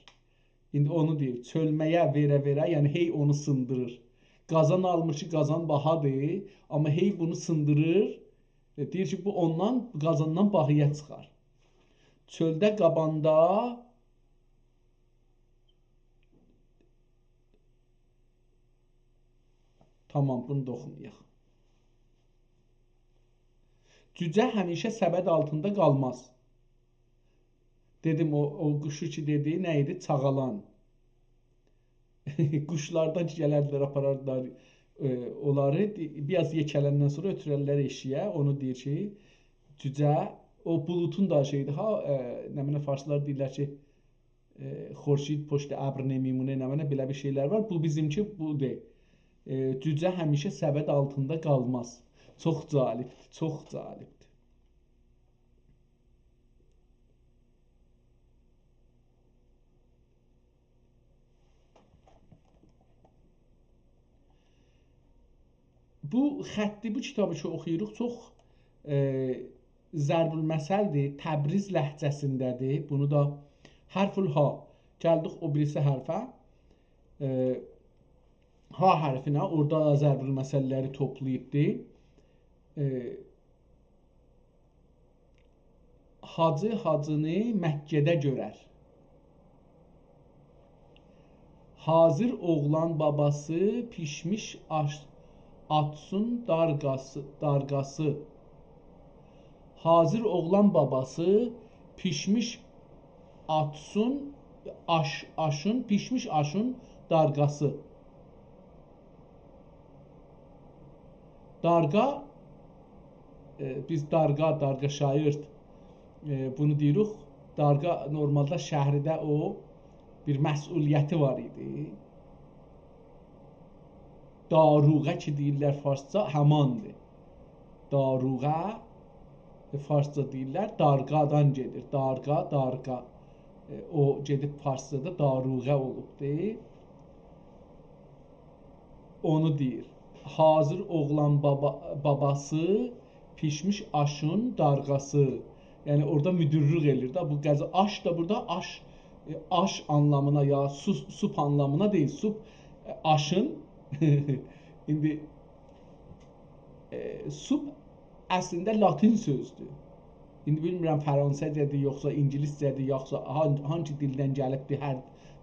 ایندی اونو دئییر، چؤلمه‌یه وئره-وئره، یعنی هئی اونو سیندیریر. قازان آلمیر کی، قازان باهادیر، آمما هئی بونو سیندیریر. ائ، دئییر کی، بو اوندان، قازاندان باهایا چیخار. چؤلده قاباندا، تامام، بونو دا اوخومایاق. جوجه همیشه سبد آلتیندا قالماز. دئدیم، او، او قوشو کی دئدی، نه ایدی؟ چاغالان. قوشلاردان کی گلردیلر، آپاراردیلار، ائ، اونلاری، بیر آز یئکه‌لندن سونرا اؤتوررلر ائشیگه، اونو دئییر کی، جوجه، او بولودون دا شئیدیر ها، ائ، نمنه فارسلار دئییرلر کی، ائ، خورشید پشت ابر نمی‌مونه، نمنه بئله بیر شئیلر وار. بو بیزیمکی بودور. ائ، جوجه همیشه سبد آلتیندا قالماز. چوخ جالبدیر، چوخ جالبدیر. بو خطی، بو کیتابی کی اوخویوروق، چوخ، ائ، ضرب‌المثل‌دیر، تبریز لهجه‌سینده‌دیر. بونو دا حرف الها، گلدیک او بیریسی حرفه. ائ، ها حرفینه، اورادا ضرب‌المثل‌لری توپلاییبدی. ائ، حاجی حاجینی مکه‌ده گؤرر. حاضر اوغلان باباسی پیشمیش آش-، آتسین دارغاسی، دارغاسی. حاضر اوغلان باباسی پیشمیش آتسین، آش، آشین، پیشمیش آشین دارغاسی. دارغا، ائ، بیز دارغا، دارغا شاگرد، ائ، بونو دئییریک. دارغا نورمالدا شهرده او بیر مسئولیتی وار ایدی. داروغه کی دئییرلر فارسجا، هماندیر. داروغه، ائ، فارسجا دئییرلر، دارغادان گئدیر. دارغا، دارغا. ائ، او گئدیب فارسجادا داروغه اولوبدور. اونو دئییر. حاضر اوغلان بابا-، باباسی، پیشمیش آشین دارغاسی. یعنی اورادا مدیرلیک ائله‌ییر ده. بو غذا، آش دا بورادا آش، ائ، آش آنلامینا یا سو-، سوپ آنلامینا دئییل. سوپ، ائ، آشین. ایندی، ائ، سوپ اصلینده لاتین سؤزدور. ایندی بیلمیرم فرانسه‌جه‌دیر، یوخسا اینگیلیسجه‌دیر، یوخسا هان-، هانسی دیلدن گلیبدیر، هر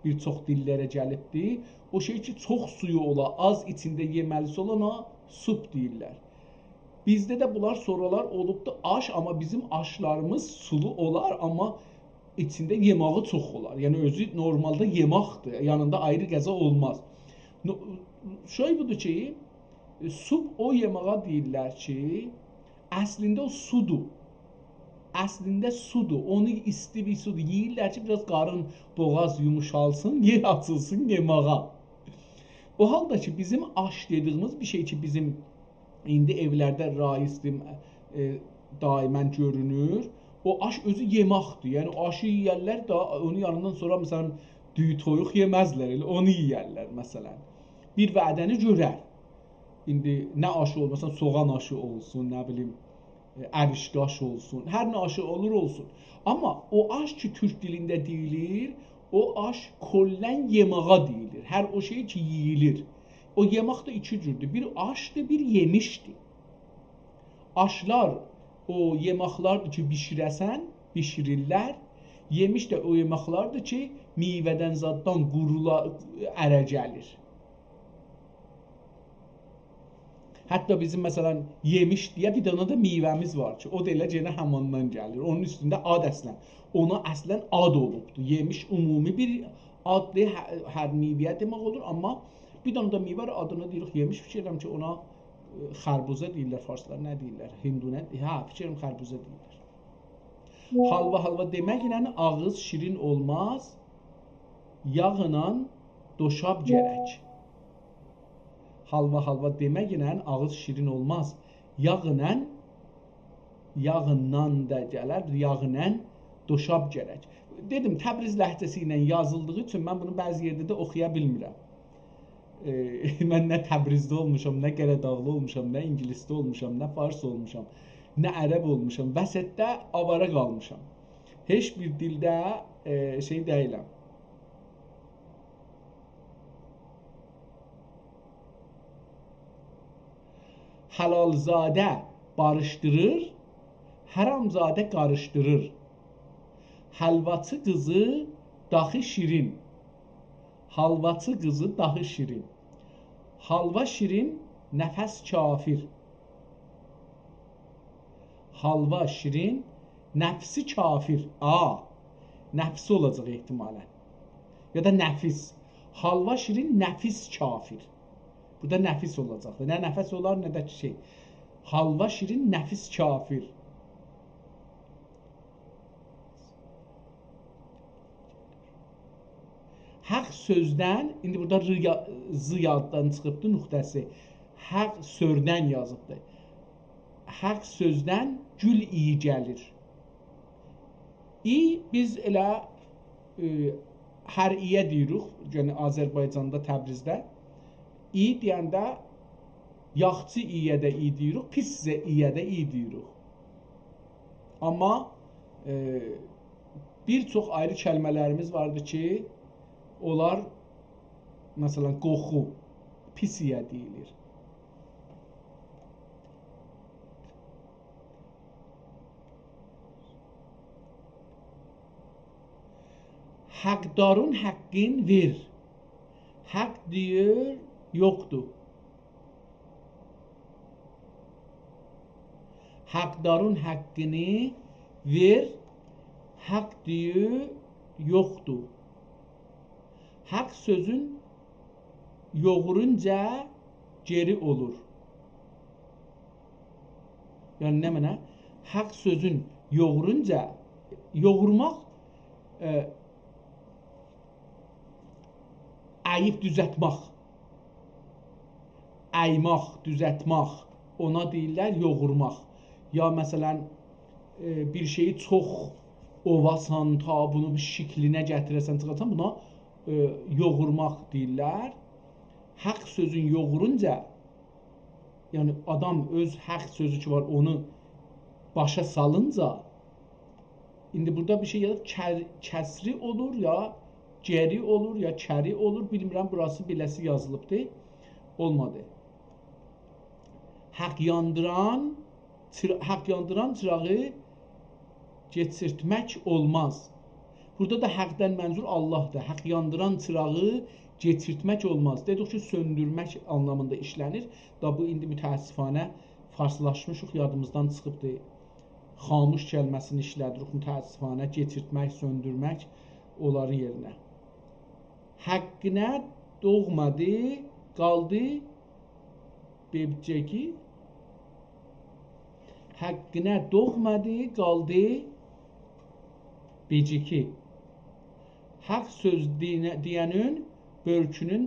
بیر چوخ دیللره گلیبدیر. او شئی کی، چوخ سویو اولا، آز ایچینده یئمه‌لیسی اولا، اونا سوپ دئییرلر. بیزده ده بونلار سونرالار اولوبدو آش، آمما بیزیم آشلاریمیز سولو اولار، آمما ایچینده یئماغی چوخ اولار. یعنی اؤزو نورمالدا یئماقدیر، یانیندا آیری غذا اولماز. نو-، شئی بودور کی، سوپ او یئماغا دئییرلر کی، اصلینده او سودور. اصلینده سودور. اونو ایستی بیر سودور. یئییرلر کی، بیر آز قارین، بوغاز یوموشالسین، یئر آچیلسین یئماغا. او حالدا کی، بیزیم آش دئدیییمیز بیر شئی کی، بیزیم ایندی ائولرده رایج‌دیر، ائ، دائماً گؤرونور. او آش اؤزو یئماقدیر. یعنی، او آشی یئیرلر ده، اونون یانیندان سونرا، مثلاً، دویو تویوق یئمزلر، ائله اونو یئیرلر، مثلاً. بیر وعده‌نی گؤرر. ایندی نه آشی اول-، مثلاً، سوغان آشی اولسون، نه بیلیم، ائ، اریشکی آش اولسون، هر نه آشی اولور اولسون. آمما او آش کی، تورک دیلینده دئییلیر، او آش کلاً یئماغا دئییلیر. هر او شئی کی، یئییلیر. او یئماق دا ایکی جوردور. بیر آشدیر، بیر یئمیشدیر. آشلار او یئماقلاردیر کی، بیشیره‌سن، بیشیریرلر. یئمیش ده او یئماقلاردیر کی، میوه‌دن زاددان قورولا، اره گلیر. حتی بیزیم، مثلاً، یئمیش دئیه بیر دنه ده میوه‌میز وار کی، او دا ائله یئنه هماندان گلیر. اونون اوستونده آد اصلاً. اونا اصلاً آد اولوبدور. یئمیش عمومی بیر آددیر، هه-، هر میوه‌یه دئمک اولور، آمما بیر دنه ده میوه وار، آدینا دئییریک یئمیش. فیکیر ائدیرم کی، اونا، ائ، خربوزه دئییرلر فارسلار، نه دئییرلر؟ هندونه، هه، فیکیر ائدیرم خربوزه دئییرلر. حالوا حالوا دئمکله آغیز شیرین اولماز، یاغلا دوشاب گرک. حالوا حالوا دئمکله آغیز شیرین اولماز، یاغلا، یاغیندان دا گلر، یاغلا دوشاب گرک. دئدیم، تبریز لهجه‌سی ایله یازیلدیغی اوچون من بونو بعضی یئرده ده اوخویا بیلمیرم. ائ، من نه تبریزده اولموشام، نه قره‌داغلی اولموشام، نه اینگیلیسده اولموشام، نه فارس اولموشام، نه عرب اولموشام. وسطده آواره قالمیشام. هئچ بیر دیلده، ائ، شئی دئییلم. حلال‌زاده باریشدیریر، حرام‌زاده قاریشدیریر. حالواچی قیزی داخی شیرین. حالواچی قیزی داخی شیرین. حالوا شیرین، نفس کافر. حالوا شیرین، نفسی کافر. آ، نفسی اولاجاق احتمالاً. یا دا نفیس. حالوا شیرین، نفیس کافر. بورادا نفیس اولاجاقدیر. نه نفس اولار، نه ده شئی. حالوا شیرین، نفیس کافر. حق سؤزدن، ایندی بورادا ر یا-، ز یاددان چیخیبدی، نقطه‌سی. حق سؤردن یازیبدی. حق سؤزدن گول ایی گلیر. ای، بیز ائله، ائ، هر اییه دئییریک، یعنی آذربایجاندا، تبریزده. ای دئینده یاخچی اییه ده ای دئییریک، پیس اییه ده ای دئییریک. آمما، ائ، بیر چوخ آیری کلمه‌لریمیز واردیر کی، اونلار، مثلاً، قوخو، پیس اییه دئییلیر. حقدارین حقین وئر. حق دئییر، یوخدور. حقدارین حقینی وئر، حق دئییر، یوخدور. حق سؤزون یوغورونجا گئری اولور. یعنی نمنه؟ حق سؤزون یوغورونجا، یوغورماق، ائ، اییب دوزلتمک. ایمک، دوزلتمک، اونا دئییرلر یوغورماق. یا، مثلاً، ائ، بیر شئیی چوخ اوواسان، تا بونو بیر شکلینه گتیره‌سن، چیخارتسان، بونا، ائ، یوغورماق دئییرلر. حق سؤزون یوغورونجا، یعنی آدام اؤز حق سؤزو کی وار، اونو باشا سالینجا، ایندی بورادا بیر شئی یازیب، کر-، کسری اولور یا، گری اولور یا، کری اولور، بیلمیرم، بوراسی بئله‌سی یازیلیبدی، اولمادی. حق یاندیران چیرا-، حق یاندیران چیراغی کئچیرتمک اولماز. بورادا دا حقدن منظور آللاهدیر. حق یاندیران چیراغی کئچیرتمک اولماز. دئدیک کی، سؤندورمک آنلامیندا ایشله‌نیر. دا بو ایندی متأسفانه فارسلاشمیشیق، یادیمیزدان چیخیبدی. خاموش کلمه‌سینی ایشله‌دیریک متأسفانه. کئچیرتمک، سؤندورمک اونلارین یئرینه. حقینه دوغمادی، قالدی بئجیکی. حقینه دوغمادی، قالدی بئجیکی. حق سؤز دئینه-، دئینین بؤرکونون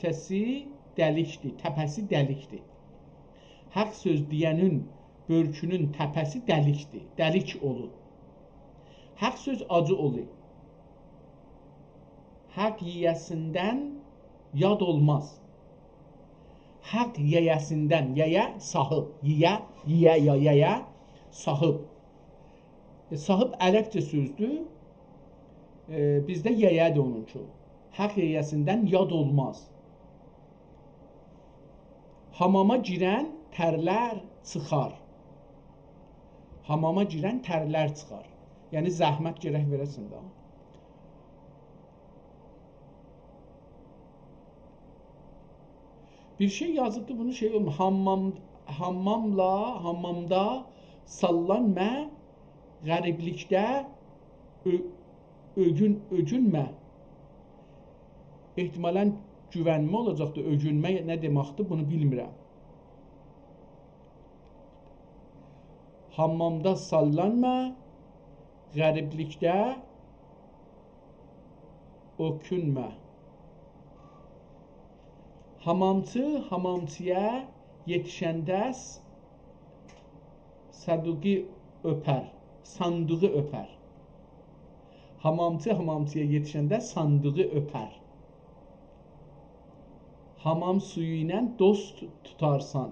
تپه‌سی دلیکدیر، تپه‌سی دلیکدیر. حق سؤز دئینین بؤرکونون تپه‌سی دلیکدیر، دلیک اولور. حق سؤز آجی اولور. حق یییه‌سیندن یاد اولماز. حق یییه‌سیندن، یییه صاحیب، یییه، یییه یا یییه، صاحیب. ائ، صاحیب عربجه سؤزدور. ائ، بیزده یییه‌دیر اونونکی. حق یییه‌سیندن یاد اولماز. حاماما گیرن ترلر چیخار. حاماما گیرن ترلر چیخار. یعنی زحمت گرک وئره‌سن ده. بیر شئی یازیبدی، بونو شئی اولمور. حامام، حاماملا، حامامدا ساللانما، غریبلیکده اؤ-، اؤگون-، اؤگونمه. احتمالاً گوونمه اولاجاقدی، اؤگونمه نه دئمکدیر، بونو بیلمیرم. حامامدا ساللانما، غریبلیکده اؤگونمه. حامامچی حامامچییا یئتیشنده س-، صندوقی اؤپر، صاندیغی اؤپر. حامامچی حامامچییا یئتیشنده صاندیغی اؤپر. حامام سویو ایله دوست توتارسان.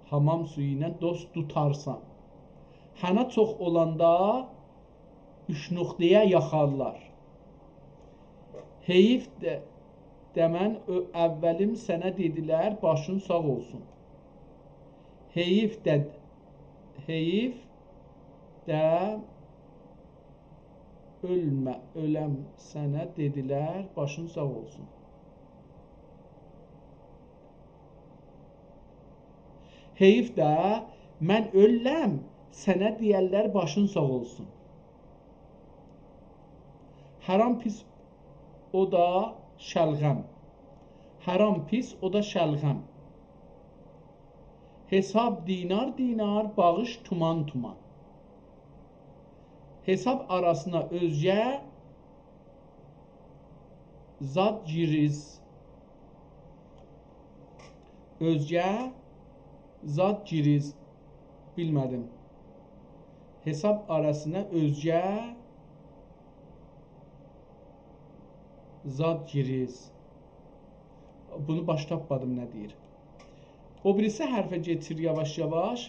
حامام سویو ایله دوست توتارسان. حنا چوخ اولاندا اوچ نقطه‌یه یاخارلار. حیف ده، دئمن اؤ-، اولیم سنه دئدیلر، باشین ساغ اولسون. حیف ده، حیف ده اؤلمه، اؤلم سنه دئدیلر، باشین ساغ اولسون. حیف ده، من اؤللم، سنه دئیرلر باشین ساغ اولسون. حرام پیس، او دا شلغم. حرام پیس، او دا شلغم. حساب دینار دینار، باغیش تومان تومان. حساب آراسینا اؤزگه زاد گیریز. اؤزگه زاد گیریز. بیلمه‌دیم. حساب آراسینا اؤزگه زاد گیریز. بونو باش تاپمادیم نه دئییر. او بیریسی حرفه کئچیر یاواش-یاواش.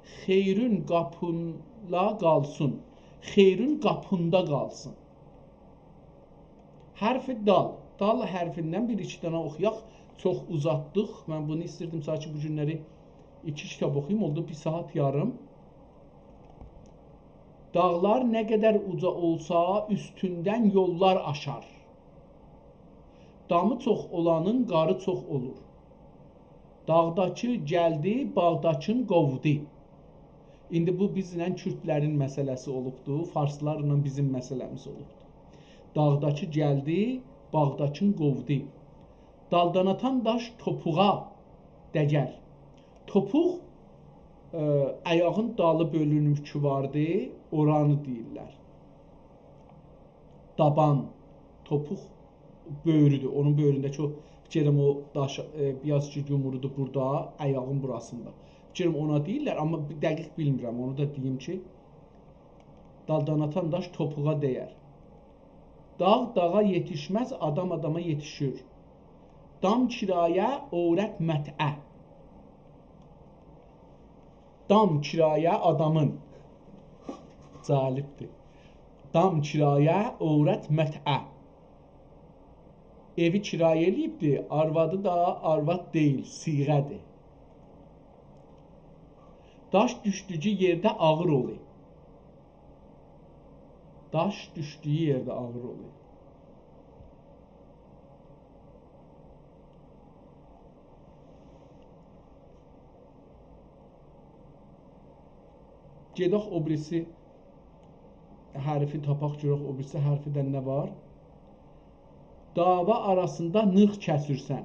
خیرون قاپیندا قالسین. خیرون قاپیندا قالسین. حرف دال. دال حرفیندن بیر ایکی دنه اوخویاق. چوخ اوزاتدیق. من بونو ایستیردیم، سانکی بو گونلری ایکی کیتاب اوخویوم. اولدو بیر ساعات یاریم. داغلار نه قدر اوجا اولسا، اوستوندن یوللار آشار. دامی چوخ اولانین قاری چوخ اولور. داغداکی گلدی، باغداکین قوودو. ایندی بو بیزله کوردلرین مسئله‌سی اولوبدو، فارسلارلا بیزیم مسئله‌میز اولوبدو. داغداکی گلدی، باغداکین قوودو. دالدان آتان داش توپوغا دگر. توپوق، ائ، آیاغین دالی بؤلونوکو واردی، اورانی دئییرلر. دابان، توپوق بؤیرودور. اونون بؤیرونده کی، او، فیکر ائلیرم او داش، ائ، بیر آز کی، یومرودور بورادا، آیاغین بوراسیندا. فیکر ائلیرم اونا دئییرلر، آمما بیر دقیق بیلمیرم. اونو دا دئییم کی، دالدان آتان داش توپوغا دگر. داغ داغا یئتیشمز، آدام آداما یئتیشیر. دام کرایه، عورت متعه. دام کرایه آدامین. جالبدیر. دام کرایه، عورت متعه. ائوی کرایه ائله‌ییبدی، آروادی دا آرواد دئییل، صیغه‌دیر. داش دوشدویو یئرده آغیر اولور. داش دوشدویو یئرده آغیر اولور. گئدک او بیریسی حرفی تاپاق، گؤرک او بیریسی حرفیده نه وار. داوا آراسیندا نرخ کسیرسن.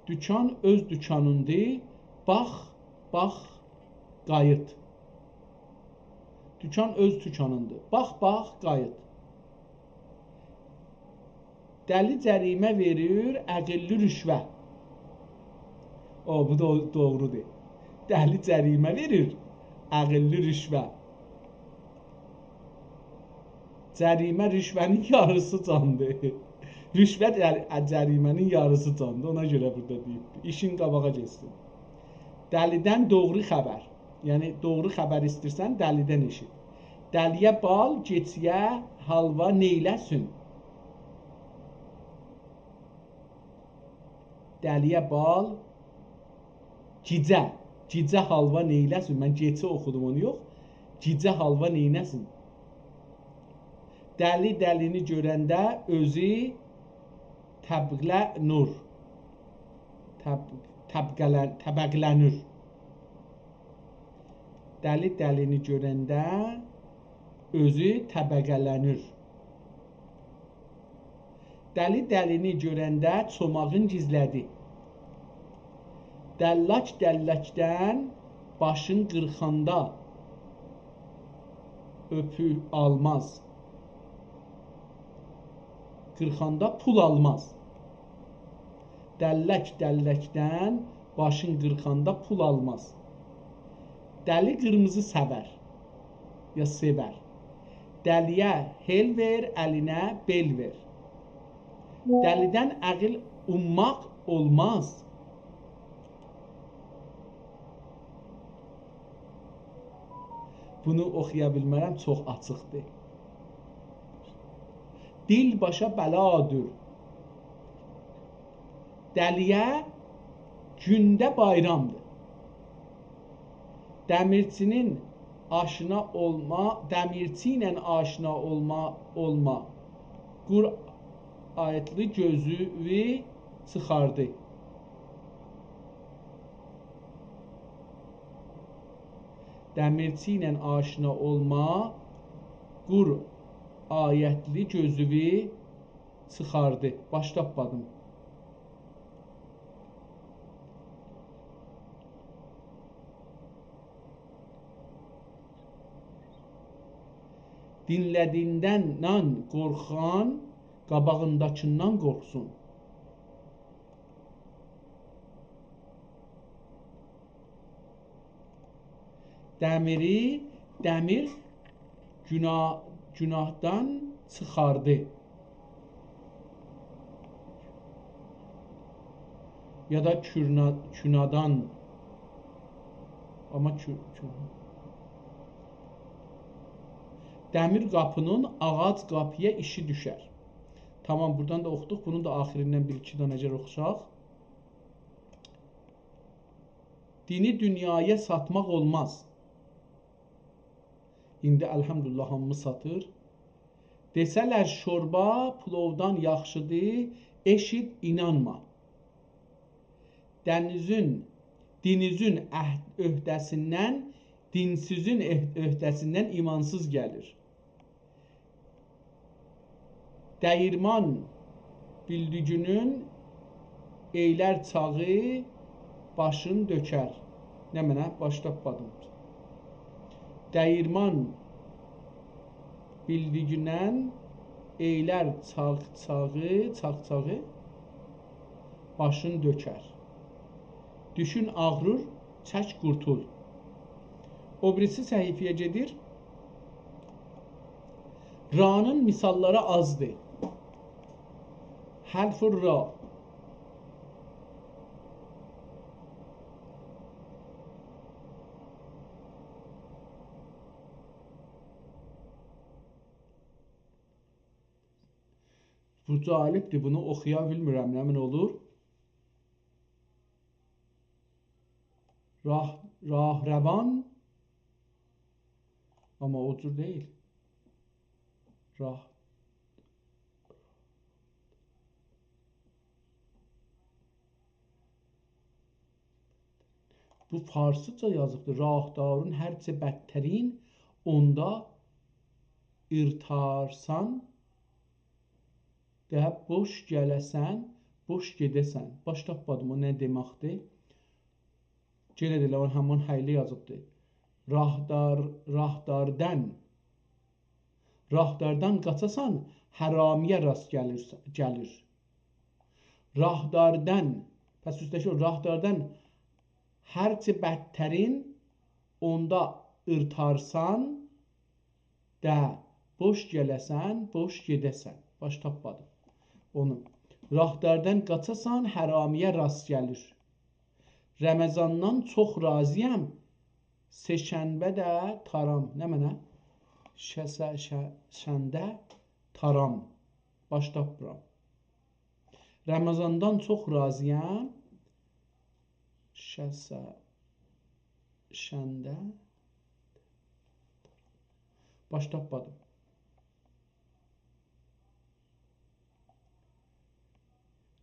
دوکان اؤز دوکانیندیر، باخ، باخ، قاییت. دوکان اؤز دوکانیندیر. باخ، باخ، قاییت. دلی جریمه وئریر، عقللی رشوه. او، بو دا دوغرودور. دلی جریمه وئریر، عقللی رشوه. جریمه رشوه‌نین یاریسیجاندیر. رشوه جر-، جریمه‌نین یاریسیجاندیر. اونا گؤره بورادا دئییب. ایشین قاباغا گئتسین. دلیدن دوغرو خبر. یعنی، دوغرو خبر ایستیرسن، دلیدن ائشیت. دلی‌یه بال، گئچی‌یه حالوا نئیله‌سین؟ دلی‌یه بال، گیجه. گیجه حالوا نئیله‌سین؟ من گئچی اوخودوم اونو، یوخ. گیجه حالوا نئینه‌سین؟ دلی دلینی گؤرنده اؤزو طبقله‌نور. طب-، طبقله‌ن-، طبقله‌نیر. دلی دلینی گؤرنده اؤزو طبقه‌له‌نیر. دلی دلینی گؤرنده چوماغین گیزله‌دی. دلاک دلاکدن باشین قیرخاندا اؤپوک آلماز. قیرخاندا پول آلماز. دلاک دلاکدن باشین قیرخاندا پول آلماز. دلی قیرمیزی سئور، یا سئور. دلی‌یه هئل وئر، الینه بئل وئر. دلیدن عقل اومماق اولماز. بونو اوخویا بیلمرم، چوخ آچیقدیر. دیل باشا بلادیر. دلی‌یه گونده بایرامدیر. دمیرچی‌نین آشنا اولما، دمیرچی ایله آشنا اولما، اولما. قور آیتلی گؤزووو چیخاردی. دمیرچی ایله آشنا اولما، قور آیتلی گؤزووو چیخاردی. باش تاپمادیم. دینله‌دییندن قورخان قاباغینداکیندان قورخسون. دمیری، دمیر گونا-، گوناهدان چیخاردی. یا دا کورنا-، کونادان. آمما کو-، کو-، دمیر قاپی‌نین آغاج قاپی‌یا ایشی دوشر. تامام، بورادان دا اوخودوق. بونون دا آخیریندن بیر ایکی دنه‌جه اوخوشاق. دینی دونیایا ساتماق اولماز. ایندی الحمدلله هامیمیز ساتیر. دئسه‌لر شوربا پلوودان یاخشیدیر، ائشیت، اینانما. دنیزین، دینیزین عهد-، عهده‌سیندن، دینسیزین عهد-، عهده‌سیندن ایمانسیز گلیر. دَییرمان بیلدیگینن ائیلر چاغی، باشین دؤکر. نمنه؟ باش تاپمادیم. دَییرمان بیلدیگینن ائیلر چاغ-، چاغی، چاغ-چاغی، باشین دؤکر. دوشون آغریر، چک قورتول. او بیریسی صفحه‌یه گئدیر. رانین مثاللاری آزدیر. حرف را. بو جالبدیر، بونو اوخویا بیلمیرم، نمنه اولور. راه، راه‌روان، آمما او جور دئییل. راه. بو فارسیجا یازیبدیر. راهدارین هرچه بدترین، اوندا ایرتارسان، ده بوش گله‌سن، بوش گئده‌سن. باش تاپمادیم، او نه دئمکدیر؟ یئنه ده ائله او همان هیله یازیبدی. راهدار، راهداردان. راهداردان قاچاسان، حرامی‌یه راست گلیر، گلیر. راهداردان، پس اوسته‌کی او، راهداردان هرچه بدترین، اوندا ارتارسان، ده بوش گله‌سن، بوش گئده‌سن. باش تاپمادیم. اونو. راهداردان قاچاسان، حرامی‌یه راست گلیر. رمضاندان چوخ راضی‌یام، سه‌شنبه ده تارام. نمنه؟ شسه-، شه-، شنده تارام. باش تاپمیرام. رمضاندان چوخ راضی‌یام. شسه-، شنده. باش تاپمادیم.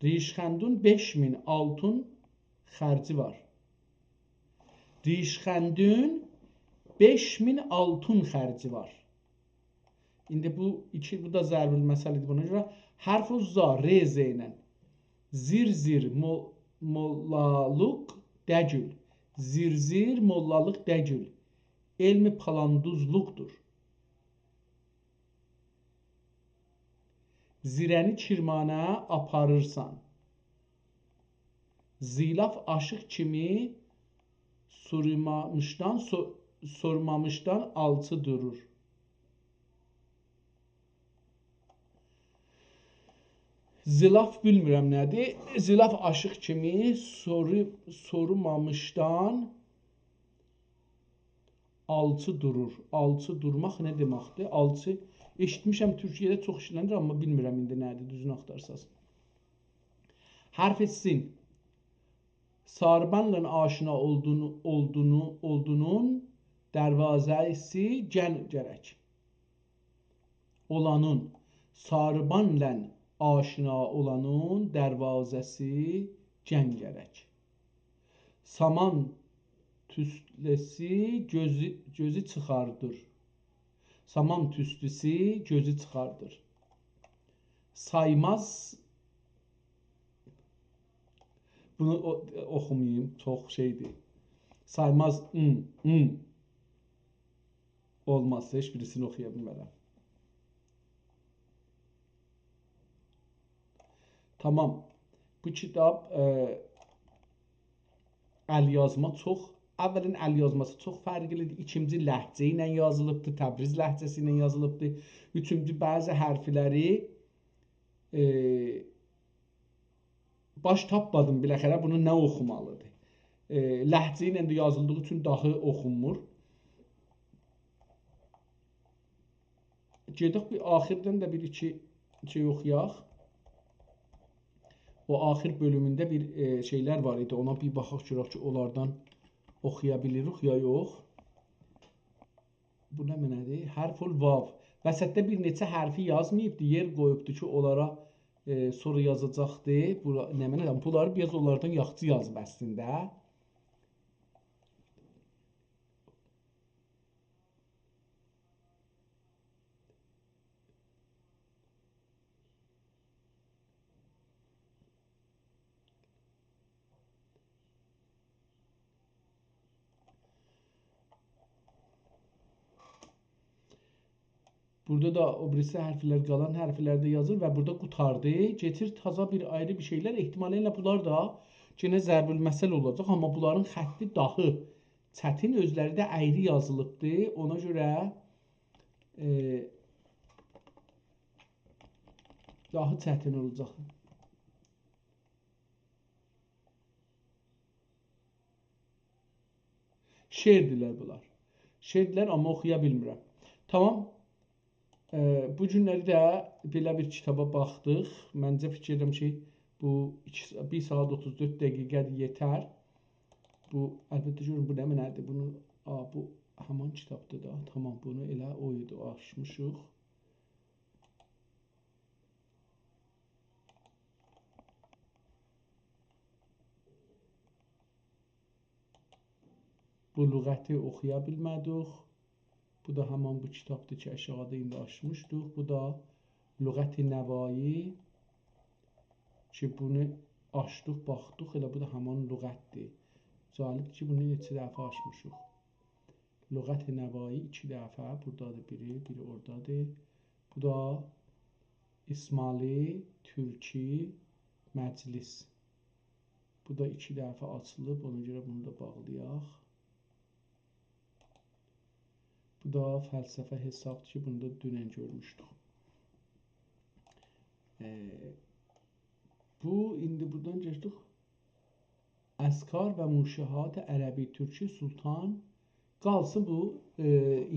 ریشخندون بئش مین آلتون خرجی وار. ریشخندون بئش مین آلتون خرجی وار. ایندی بو ایکی، بو دا ضرب‌المثل ایدی. بونا گؤره حرف ز، ر ز ایله. زیر زیر مو-، موللالیق دئییل. زیر زیر موللالیق دئییل. علم پالاندوزلوقدور. زیره‌نی کرمانه آپاریرسان. زیلاف آشیق کیمی سورومامیشدان، سو-، سورومامیشدان آلچی دورور. زیلاف بیلمیرم نه‌دیر. زیلاف آشیق کیمی سورو-، سورومامیشدان آلچی دورور. آلچی دورماق نه دئمکدیر؟ آلچی ائشیتمیشم، تورکیه‌ده چوخ ایشله‌نیر، آمما بیلمیرم ایندی نه‌دیر، دوزونو آختارساز. حرف سین. ساربانلا آشنا اولدون، اولدونو-، اولدونون دروازه‌سی گن-، گرک. اولانین، ساربانلا آشنا اولانین دروازه‌سی گن گرک. سامان توستوسی گؤزو، گؤزو چیخاردیر. سامان توستوسو گؤزو چیخاردیر. سایماز، بونو او-، اوخوماییم، چوخ شئیدیر. سایماز، م، م. اولماز، هئچ بیریسینی اوخویا بیلمه‌رم. تامام. بو کیتاب، ائ، ال‌یازما چوخ، اولاً ال‌یازماسی چوخ فرقلی‌دیر. ایکینجی، لهجه ایله یازیلیبدیر، تبریز لهجه‌سی ایله یازیلیبدیر. اوچونجو، بعضی حرفلری، ائ، باش تاپمادیم بالاخره بونو نه اوخومالی‌دیر. ائ، لهجه ایله ده یازیلدیغی اوچون داهی اوخونمور. گئدک بیر آخیردن ده بیر ایکی شئی اوخویاق. او آخیر بؤلومونده بیر، ائ، شئیلر وار ایدی. اونا بیر باخاق گؤرک کی، اونلاردان اوخویا بیلیریک یا یوخ. بو نمنه‌دیر؟ حرف الواو. وسطده بیر نئچه حرفی یازماییبدی، یئر قویوبدو کی، اونلارا، ائ، سونرا یازاجاقدی. بورا، نمنه، بونلاری بیر آز اونلاردان یاخشی یازیب اصلینده. بورادا دا او بیریسی حرفلر، قالان حرفلر ده یازیر و بورادا قوتاردی. گئچیر تازا بیر آیری بیر شئیلر. احتمالاً ائله بونلار دا یئنه ضرب‌المثل اولاجاق، آمما بونلارین خطی داهی چتین، اؤزلری ده اَیری یازیلیبدی. اونا گؤره، ائ، داهی چتین اولاجاق. شعردیرلر بونلار. شعردیرلر، آمما اوخویا بیلمیرم. تامام. ائ، بو گونلری ده بئله بیر کیتابا باخدیق. منجه فیکیر ائدیرم کی، بو ایکی، بیر ساعت اوتوز دؤرد دقیقه‌دیر، یئتر. بو، البته، گؤرون، بو نمنه‌دیر؟ بونو، آ، بو همان کیتابدیر دا. تامام، بونو ائله او ایدی، آچمیشیق. بو لغتی اوخویا بیلمه‌دیک. بو دا همان بو کیتابدیر کی، آشاغیدا ایندی آچمیشدیق. بو دا لغت نوایی کی، بونو آچدیق، باخدیق، ائله بو دا همان لغتدیر. جالب کی، بونو نئچه دفعه آچمیشیق. لغت نوایی ایکی دفعه، بورادادیر بیری، بیری اورادادیر. بو دا اسماعیلی تورکی مجلس. بو دا ایکی دفعه آچیلیب، اونا گؤره بونو دا باغلایاق. بو دا فلسفه حسابدیر کی، بونو دا دونن گؤرموشدوک. ائ، بو، ایندی بورادان کئچدیک. اذکار و موشهات عربی تورکی سلطان. قالسین بو، ائ،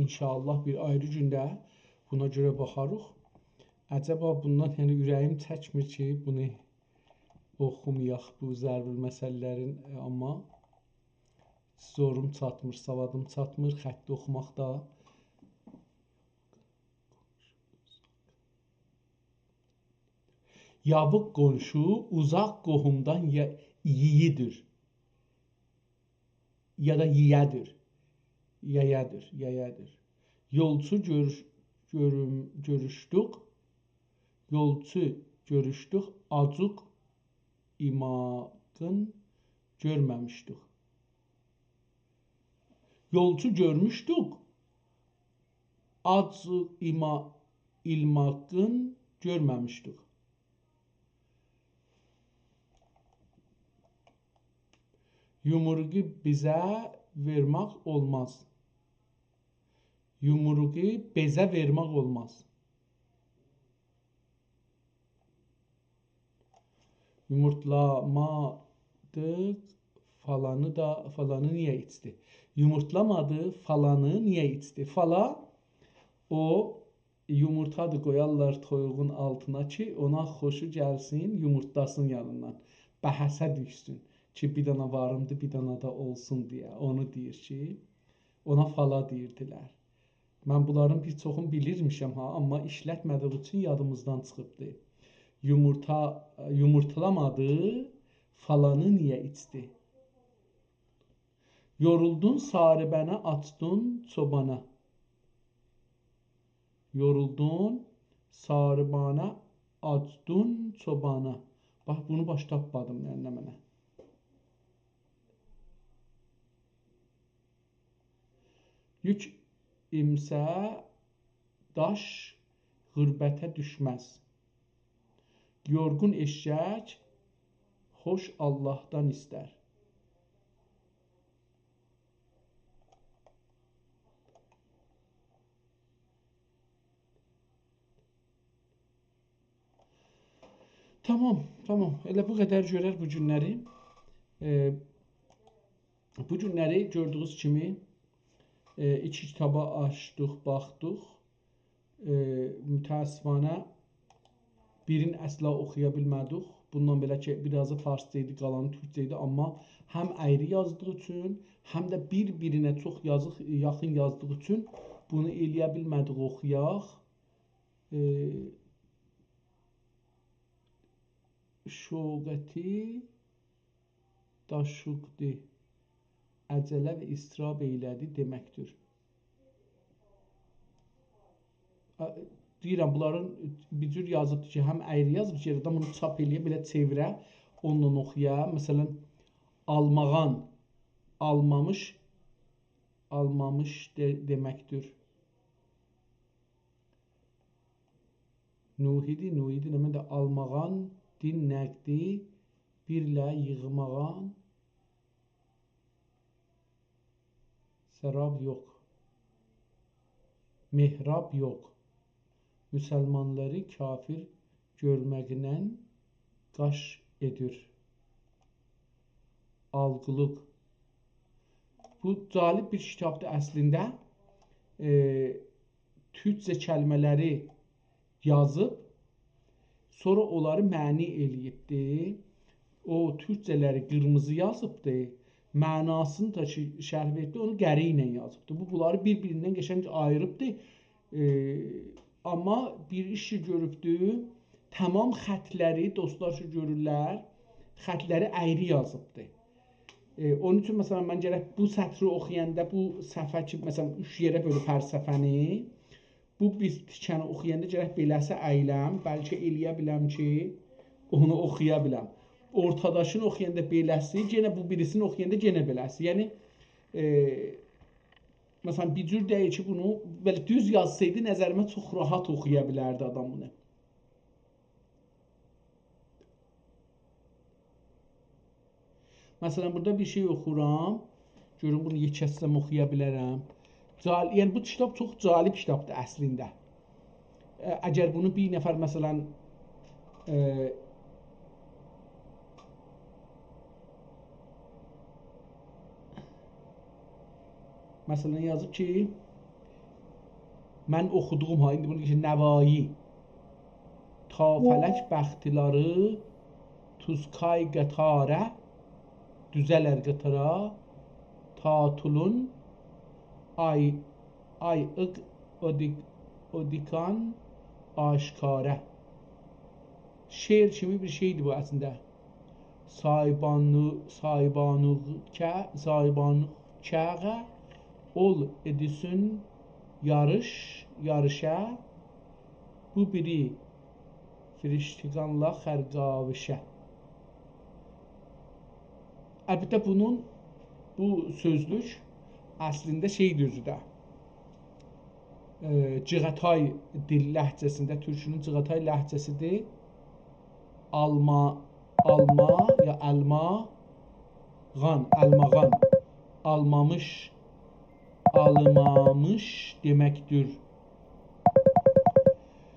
ان‌شاءالله بیر آیری گونده بونا گؤره باخاریق. عجبا بوندان، یعنی، اوره‌ییم چکمیر کی، بونو اوخومایاق، بو ضرب‌المثل‌لرین، ائ، آمما زوروم چاتمیر، سوادیم چاتمیر، خطی اوخوماق دا. یاووق قونشو اوزاق قوهومدان یا-، ییییدیر. یا دا یییه‌دیر. یییه‌دیر، یییه‌دیر. یولچو گؤروش-، گؤروم-، گؤروشدوک. یولچو گؤروشدوک، آجیق ایماقین گؤرمه‌میشدیک. یولچو گؤرموشدوک، آجیق ایما-، ایلماقین گؤرمه‌میشدیک. یومروغو بیزه وئرمک اولماز. یومروغو بیزه وئرمک اولماز. یومورتلامادی فالانی دا، فالانی نییه ایچدی؟ یومورتلامادی فالانی نییه ایچدی؟ فالا، او یومورتادی قویارلار تویوغون آلتینا کی، اونا خوشو گلسین، یومورتلاسین یانیندان. بحثه دوشسون کی، بیر دانا واریمدی، بیر دانا دا اولسون دئیه. اونو دئییر کی، اونا فالا دئییردیلر. من بونلارین بیر چوخونو بیلیرمیشم ها، آمما ایشلتمه‌دیییک اوچون یادیمیزدان چیخیبدی. یومورتا، یومورتلامادی، فالانی نییه ایچدی؟ یورولدون ساریبنه، آچدین چوبانا. یورولدون ساریبنه، آچدین چوبانا. باخ، بونو باش تاپمادیم، یعنی نمنه. یوک ایمسه داش غربته دوشمز. یورغون ائششک خوش آللاهدان ایستر. تامام، تامام. ائله بو قدر گؤرر بو گونلری. ائ، بو گونلری گؤردویونوز کیمی، ائ، ایکی کیتابا آچدیق، باخدیق. ائ، متأسفانه بیرین اصلا اوخویا بیلمه‌دیک. بوندان بئله کی، بیر آزی فارسجا ایدی، قالانی تورکجه ایدی، آمما هم اَیری یازدیغی اوچون، هم ده بیر-بیرینه چوخ یازیق، یاخین یازدیغی اوچون بونو ائلیه بیلمه‌دیک اوخویاق. ائ، شوکتی داشوقدی، عجله و اضطراب ائیله‌دی دئمکدیر. آ، دئییرم، بونلارین بیر جور یازیبدیر کی، هم اَیری یازیب کی، آدام بونو چاپ ائلیه، بئله چئویره، اونونلا اوخویا. مثلا، آلماغان، آلمامیش، آلمامیش دئ-، دئمکدیر. نوحیدی، نوحیدی، نمنه ده آلماغان، دین نقدی، بیرله ییغماغان، سراب یوخ. محراب یوخ. مسلمانلاری کافر گؤرمه‌یینن قاش ائدیر. آلقیلیق. بو جالب بیر کیتابدیر اصلینده. ائ، تورکجه کلمه‌لری یازیب، سونرا اونلاری معنی ائله‌ییبدی. او تورکجه‌لری قیرمیزی یازیبدی، معناسینی دا کی، شرح وئردی، اونو قره ایله یازیبدی. بو، بونلاری بیر-بیریندن قشنگ آییریبدی. ائ، آمما بیر ایش کی گؤروبدو، تمام خطلری، دوستلار کی گؤرورلر، خطلری اَیری یازیبدی. ائ، اونون اوچون، مثلا، من گرک بو سطری اوخویاندا، بو صفحه کی، مثلا، اوچ یئره بؤلوب هر صفحه‌نی، بو بیر تیکه‌نی اوخویاندا گرک بئله‌سی اییلم، بلکه ائلیه بیلم کی، اونو اوخویا بیلم. اورتاداکینی اوخویاندا بئله‌سی، یئنه بو بیریسینی اوخویاندا یئنه بئله‌سی. یعنی، ائ، مثلا، بیر جور دئییل کی، بونو بئله دوز یازسایدی، نظریمه چوخ راحت اوخویا بیلردی آدام بونو. مثلا، بورادا بیر شئی اوخورام. گؤروم بونو یئکه‌لتسم اوخویا بیلرم. جال-، یعنی بو کیتاب چوخ جالب کیتابدیر اصلینده. ا، اگر بونو بیر نفر، مثلا، ا، مثلا، یازیب کی، من اوخودوغوم، ها، ایندی بونو کی، نوایی. تا فلک بختیلاری توسکای قطاره، دوزه‌لر قطارا، تا طولون آی، آی اق اودیک، اودیکان آشکاره. شعر کیمی بیر شئیدیر بو اصلینده. سایبانو-، سایبانوکه-، سایبانوکه‌غه اول ادیسون یاریش، یاریشه، بو بیری فریشتیگانلا خرگاویشه. البته، بونون، بو سؤزلوک اصلینده شئیدیر اؤزو ده. ائ، جیغاتای دیل لهجه‌سینده، تورکونون جیغاتای لهجه‌سیدیر. آلما، آلما یا الماغان، الماغان. آلمامیش، آلمامیش دئمکدیر.